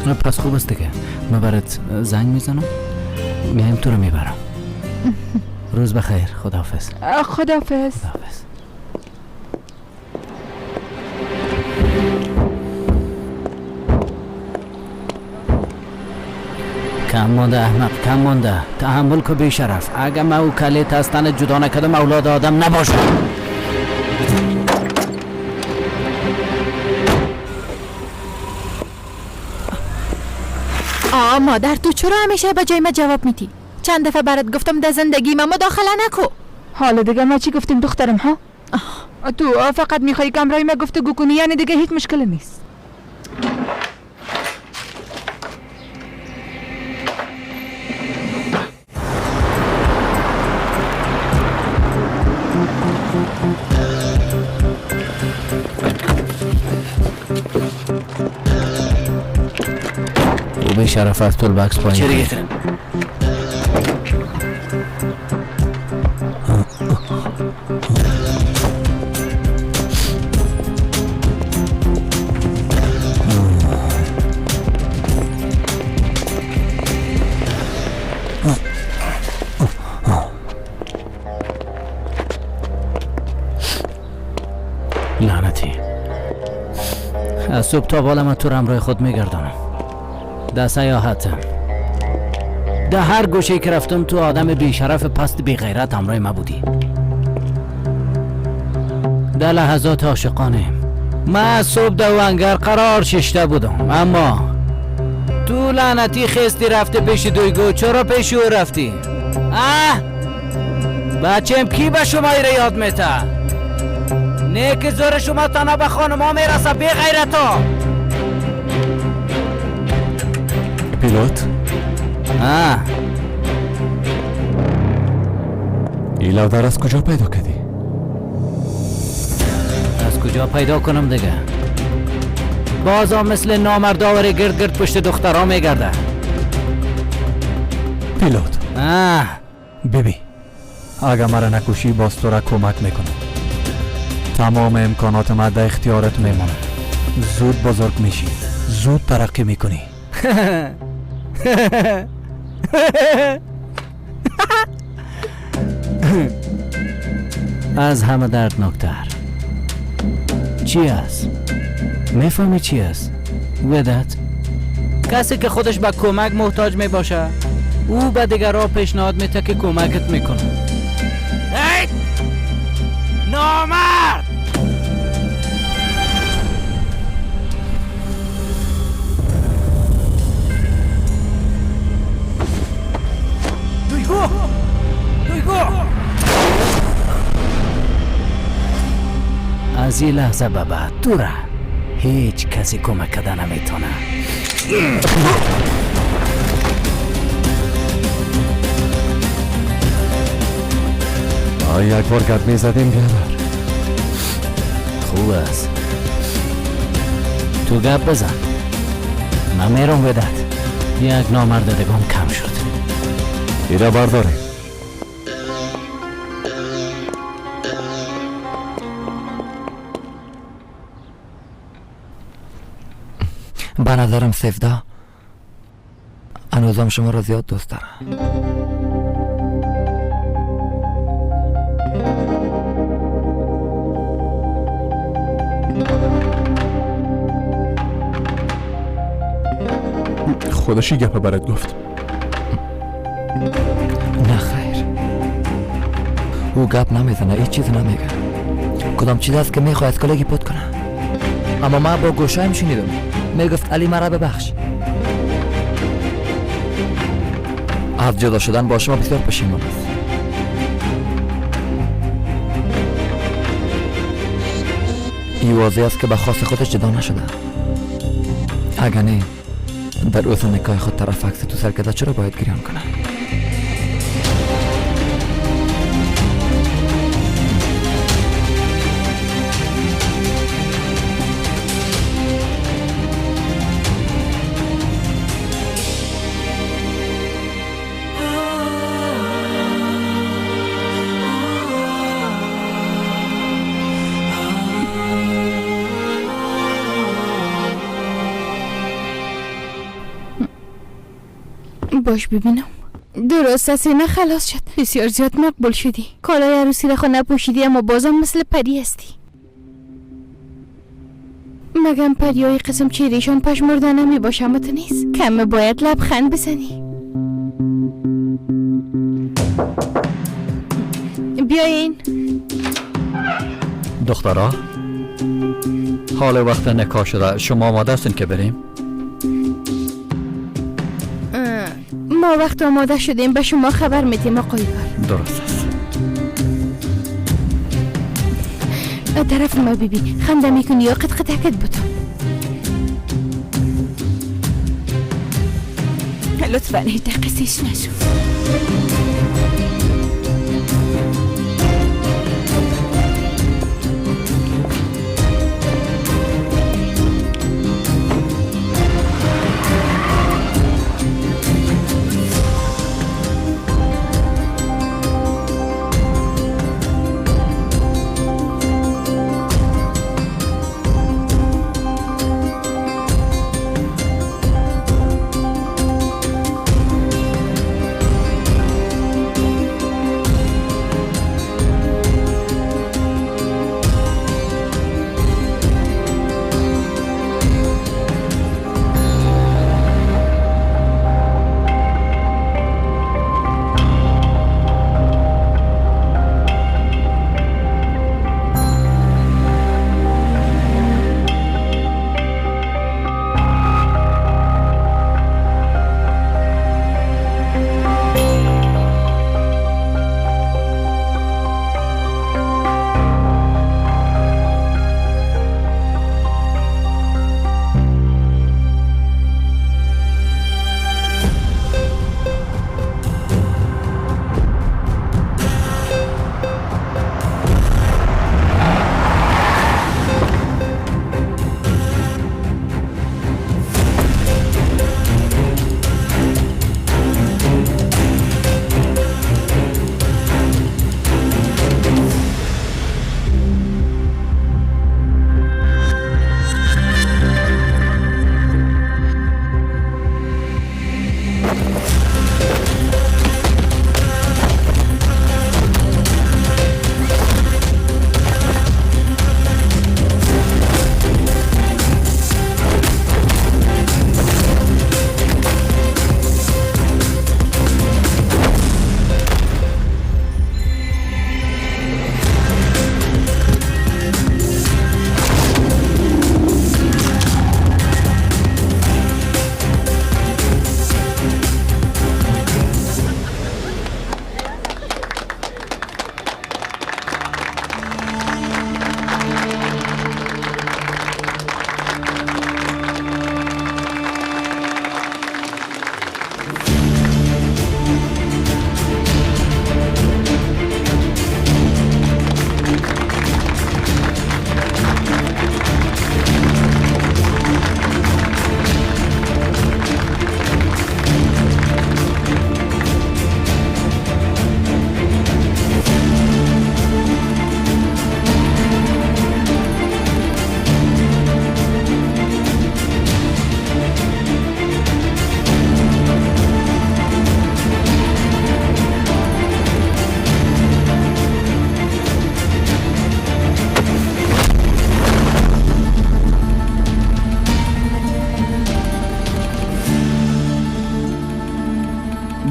پس خوب است دیگه. من برات زنگ میزنم، میایم تو رو میبرم. روز بخیر، خداحافظ. خداحافظ. خداحافظ. کم مانده احمق، کم مانده. تحمل که بی شرف. اگه من او کلیت از تن جدا نکردم اولاد آدم نباشم. آه مادر، تو چرا همیشه به جای ما جواب میدی؟ چند دفعه برات گفتم در زندگی ما مداخله نکو. حالا دیگه ما چی گفتیم دخترم ها؟ تو فقط میخوای که همراه ما گفتگو کنی، یعنی دیگه هیچ مشکل نیست. او به شرف از طول بکس پایین. چرا گیترم؟ لعنتی، از صبح تا بالا من تو رو همراه خود میگردانم. در سیاحتم، در هر گوشه که رفتم تو آدم بیشرف پست بی غیرت همراه ما بودی. در لحظات عاشقانه من از صبح در ونگر قرار ششته بودم، اما تو لعنتی خستی رفته پیش دویگو. چرا پیش او رفتی؟ اه بچم کی به شما ایره یاد میته؟ نه که زور شما تنها به خانما میرسه بی غیرتا. پیلوت؟ این لودر از کجا پیدا کردی؟ از کجا پیدا کنم دیگه؟ بازم مثل نامرداوری گرد گرد پشت دخترها میگرده. پیلوت، ببین اگه مرا نکشی باز تو را کمک میکنم. تمام امکانات ما در اختیارت میمانه. زود بزرگ میشی، زود ترقی میکنی. از همه دردناکتر چی است؟ میفهمی چی است؟ ودت کسی که خودش به کمک محتاج میباشه او به دیگرها پیشنهاد میده که کمکت میکنه. ای نامرد! دویگو! دویگو! از این لحظه به بعد تو را هیچ کسی کمک کده نمیتونه. یک بار گپ میزدیم بیادر. خوب است، تو گپ بزن، من میرم بدت. یک نامرد دگم کم شد. ایره برداریم. به نظرم سفدا هنوزم شما را زیاد دوست دارم. خودش گپ برات گفت؟ نه خیر، او گپ نمیزنه، هیچ چیز نمیگه. کدام چیز است که میخواهد کلگی پت کنه. اما من با گوشایم شنیدم میگفت علی مرا ببخش. از جدا شدن با شما بسیار پشیمان است. این واضح است که به خواست خودش جدا نشده. اگر نه در روز نکاح خود طرف عکس تو سر کرده چرا باید گریان کنه؟ باش ببینم. درست از اینا خلاص شد. بسیار زیاد مقبول شدی. کالای عروسی را خود نپوشیدی اما بازم مثل پری هستی. مگم پریای قسم چهرهشان پشمرده نمی باشه، اما تو نیست. کمه باید لبخند بزنی. بیاین دخترا، حال وقت نکاح شده، شما آماده هستین که بریم؟ ما وقت آماده شدیم به شما خبر میدیم آقای کار. درست است. طرف ما بیبی خنده میکنی یا قد قدکت بودم. لطفا هیچ دقیقه نشو.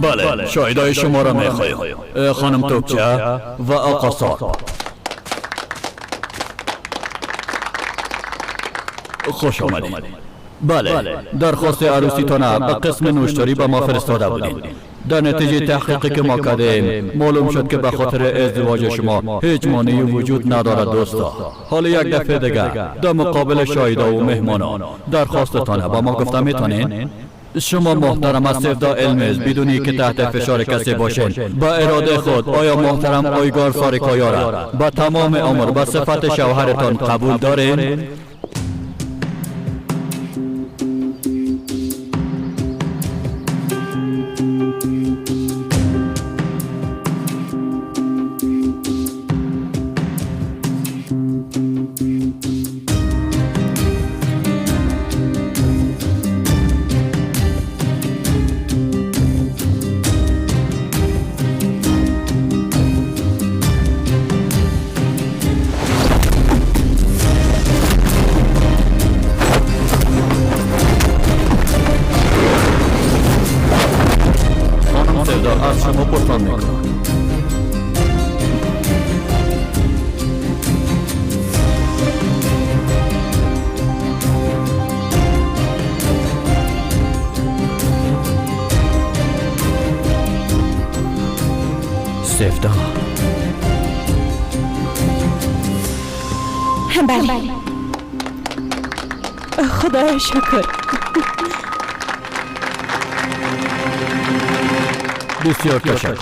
بله، شاهدای شما را میخواهیم، خانم توپچه و آقا سارپ. خوش آمدید. بله، درخواست عروسیتان به قسم نوشتاری به ما فرستاده بودید. در نتیجه تحقیقی که ما کردیم معلوم شد که به خاطر ازدواج شما هیچ مانعی وجود ندارد دوستا. حالا یک دفعه دیگه در مقابل شاهدا و مهمانان درخواستتان به ما گفته میتونین؟ شما محترم از سفدا علمز بدونی که تحت فشار کسی باشین با اراده خود آیا محترم آیگار ساریکایا را با تمام عمر به صفت شوهرتان قبول دارین؟ بله، خدایا شکر. بسیار تشکر.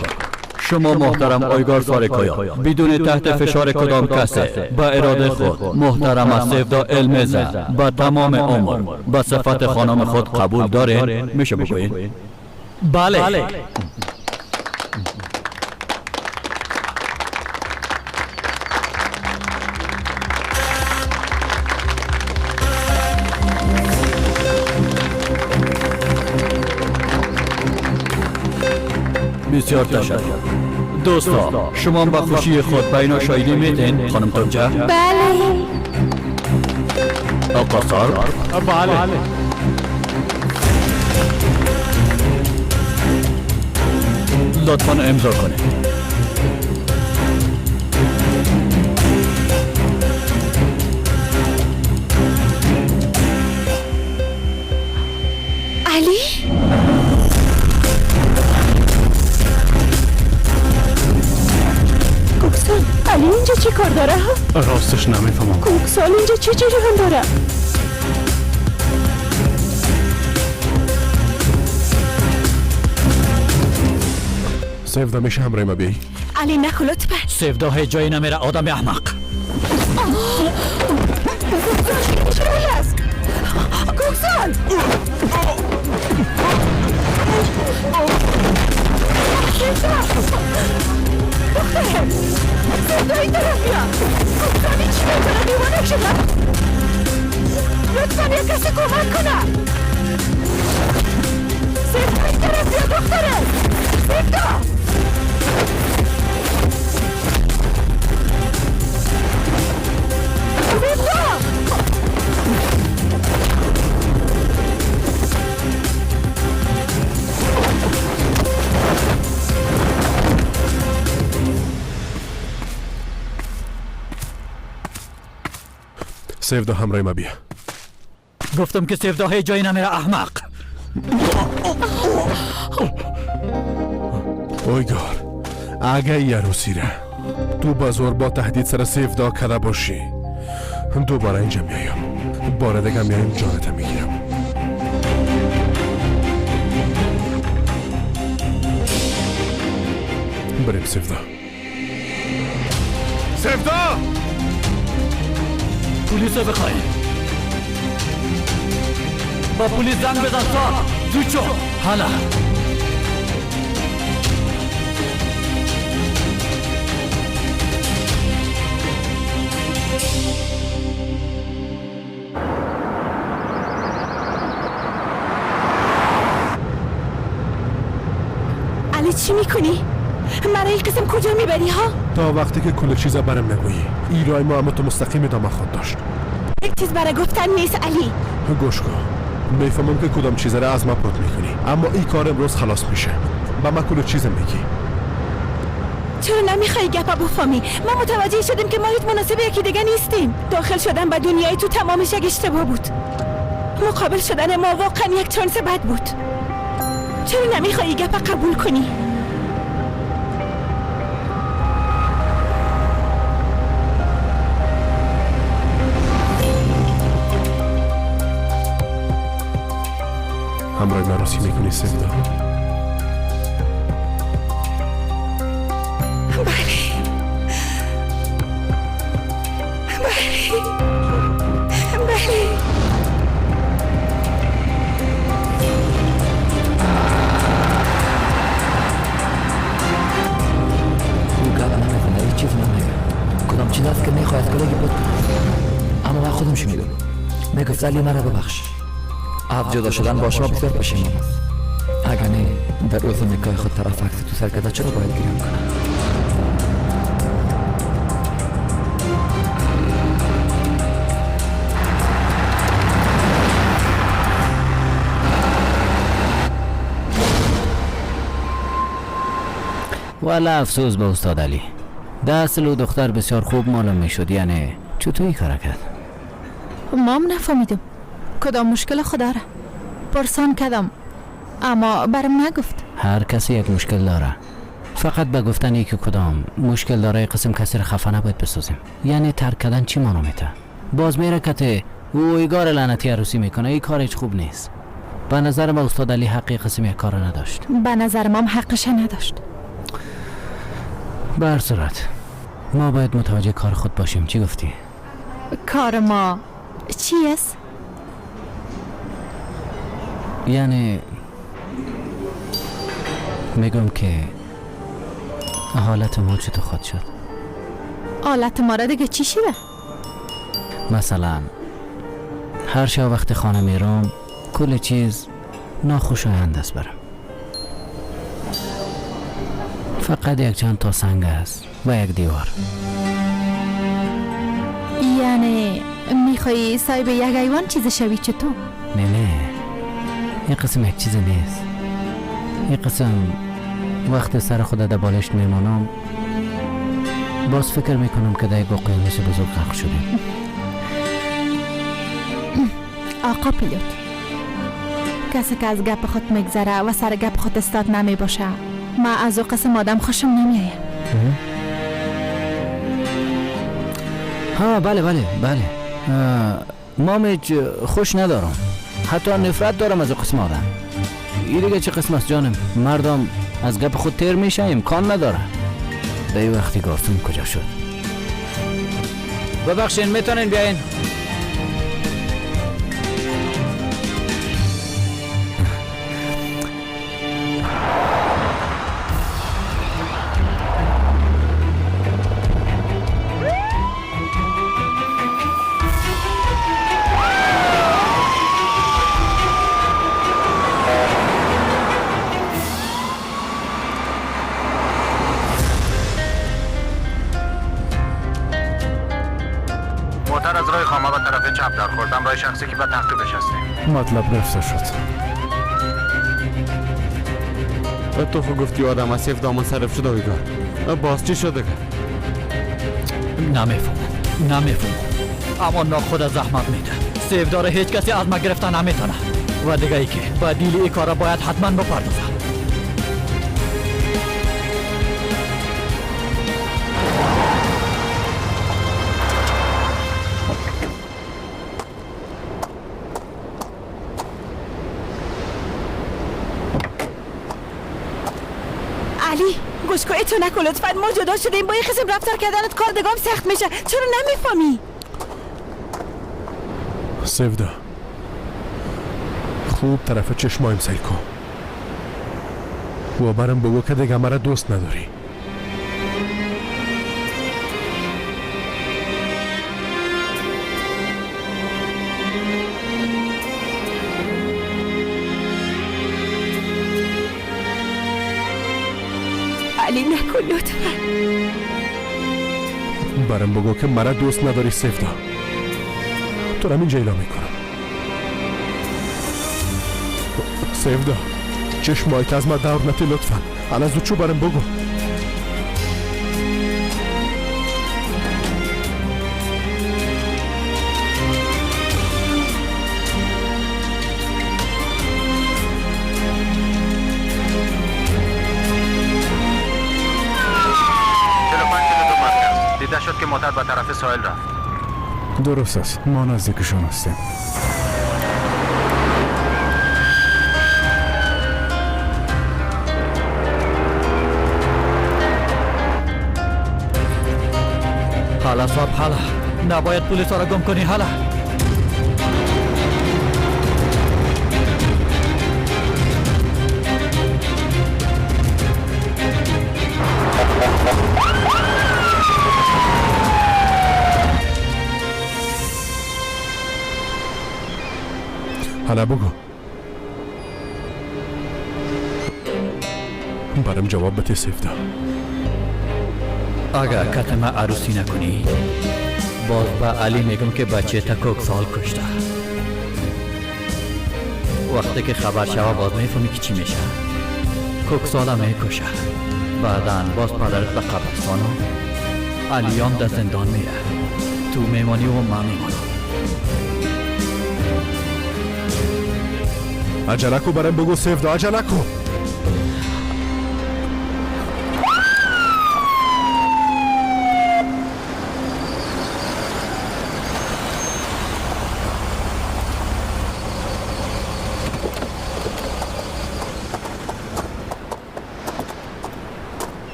شما محترم آیگار سارکایا بدون تحت فشار کدام کسی به اراده خود محترم سیفدا المزه به تمام عمر به صفت خانم خود قبول دارین؟ میشه بگوین؟ بله. بسیار تشکر. دوستا شما با خوشی خود به اینا شاهدی میدین خانم تونجا؟ بله. آقا سارب؟ بله. لطفا امضا کنید. علی؟ کوکسال، علی اینجا چی کار داره؟ راستش نمیفهمم. کوکسال اینجا چه جریان داره؟ سیفدا میشه همراه ما بیایی؟ علی نخو لطفا. سیفدا هیچ جایی نمیره آدم احمق. کوکسال، دخترم، سیفدا این طرف بیا. کوکسال این چی میکنه؟ دیوانه شده. لطفا یک کسی کمک کنه. سیفدا این طرف بیا دخترم. سیفدا، سیفدا. سیفدا همراه ما بیا. گفتم که سیفدا هیچ جایی نمیره احمق. اویگار، اگه یه عروسی را تو با زور با تهدید سر سیفدا کده باشی دوباره اینجا میایم، بار دیگه میایم جانت میگیرم. بریم سیفدا. سیفدا، پلیس رو بخواهیم. با پلیس زنگ بزن سار. زود شو. حالا علی چی میکنی؟ مرا این قسم کجا میبری ها؟ تا وقتی که کل چیزا برم نگویی ایرای ما اما تو مستقیم ادامه خود داشت. یک چیز برای گفتن نیست علی. گوش کن، میفهمم که کدام چیز را از ما پرت میکنی، اما این کار امروز خلاص میشه. با ما کل چیز میگی. چرا نمیخوای گپا بفهمی؟ ما متوجه شدیم که ما هیچ مناسب یکی دیگه نیستیم. داخل شدن به دنیای تو تمامش یک اشتباه بود. مقابل شدن ما واقعا یک چانس بد بود. چرا نمیخوای گپا قبول کنی؟ همراه من عروسی میکنی سیفدا؟ بله بله بله. او گپ نمیزنه، هیچ چیز نمیگه. کدام چیز است که میخواهد کلگی بود کنه، اما من خودم شنیدم میگفت علی مرا ببخش، از جدا شدن با شما بسیار پشیمان است. اگر نه در روز نکاح خود طرف عکس تو سر کرده چرا باید گریان کنم؟ والا افسوس به استاد علی. در اصل او دختر بسیار خوب معلوم میشد، یعنی چطور این کار کرد؟ مام نفهمیدم کدام مشکل خدا را پرسان کردم اما برم نگفت. هر کسی یک مشکل داره. فقط به گفتن یکی کدام مشکل داره قسم کسی را خفه نباید بسازیم. یعنی ترک کردن چی مانا میته؟ باز میره کته او ایگار لعنتی عروسی میکنه. این کار هیچ خوب نیست. به نظر ما استاد علی حقی قسم یک کار نداشت. به نظر ما هم حقش نداشت. به هر صورت ما باید متوجه کار خود باشیم. چی گفتی؟ کار ما چی است؟ یعنی میگم که حالت ما چطور خود شد؟ حالت ما را دیگه چی شده؟ مثلا هر شب وقت خانه میرم کل چیز ناخوشایند است برم. فقط یک چند تا سنگ است و یک دیوار. یعنی میخوایی صاحب یک ایوان چیز شوی چطور؟ نه نه، این قسم یک چیز نیست. این قسم وقت سر خود در بالشت میمانم باز فکر میکنم که در یک اقیانوس بزرگ غرق شدیم. آقا پیلوت، کسی که از گپ خود میگذره و سر گپ خود استاد نمی باشه، ما از او قسم آدم خوشم نمیآید. ها بله بله بله، ما هیچ خوش ندارم، حتی نفرت دارم از او قسم آدم. این دیگه چه قسم است جانم؟ مردم از گپ خود تیر میشه، امکان نداره. در این وقتی گارسون کجا شد؟ ببخشین میتونین بیاین؟ شخصی که به تعقیبش هستیم. مطلب گرفته شد. تو خو گفتی آدم از سیف دامن صرف شده ویگار. باز چی شده؟ نمیفهمم اما ناخود زحمت میده. سیف داره هیچ کسی از ما گرفته نمیتونه و دیگه ای که با دیل ای کارا باید حتما بپردازم. تو نکن لطفا، ما جدا شدیم. با این قسم رفتار کردنت کار دگام سخت میشه. چرا نمیفهمی؟ سودا خوب طرف چشمایم سیل کن و برم بگو که دیگه مرا دوست نداری. علی نکن لطفا. برم بگو که مرا دوست نداری سفدا. تو را اینجا اعلام میکنم. سفدا چشمایت از ما دور نتی لطفا. الان زود چو برم بگو. شد که موتر به طرف ساحل رفت. درست است، ما نزدیکشان هستیم. حالا صاحب حالا نباید پلیس را گم کنی. حالا حالا بگو برام جواب بده سفدا. اگر کتما عروسی نکنی باز با علی میگم که بچه تا کوک سال کشته. وقتی که خبر شوه باز میفهمی که چی میشه. کوک سال میکشه، بعدا باز پدرت به قبرستان و علیام در زندان میره. تو میمانی و من میمانم. عجله کو برام بگو سفدا، عجله کو.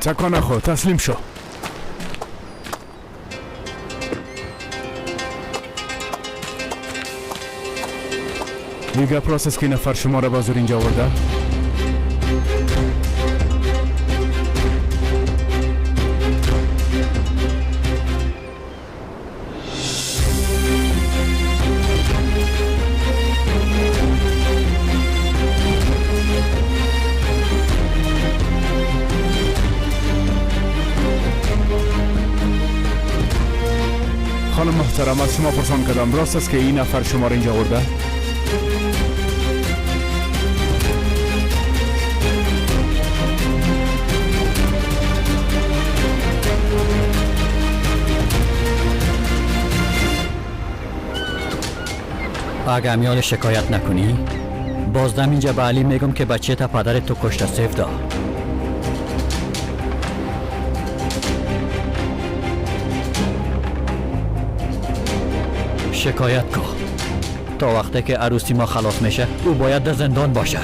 تکان نخور، تسلیم شو. این گپ راست است که نفر شما را به زور اینجا آورده؟ خانم محترم، از شما پرسان کردم، راست است که این نفر شما را اینجا آورده؟ اگه امیال شکایت نکنی بازدم اینجا به علی میگم که بچه تا پدر تو کشته سیفدا. شکایت کن. تا وقتی که عروسی ما خلاص میشه او باید در زندان باشه.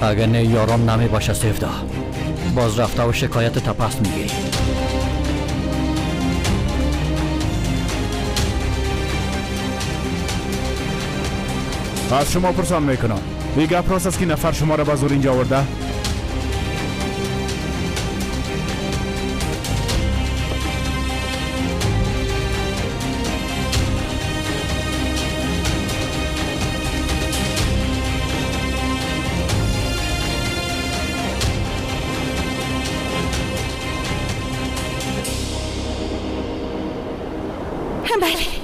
اگه نه یارام نمی باشه سیفدا، باز رفته و شکایت تا پس میگیری. از شما پرسان میکنم، این گپ راست است که نفر شما را به زور اینجا آورده؟ بله.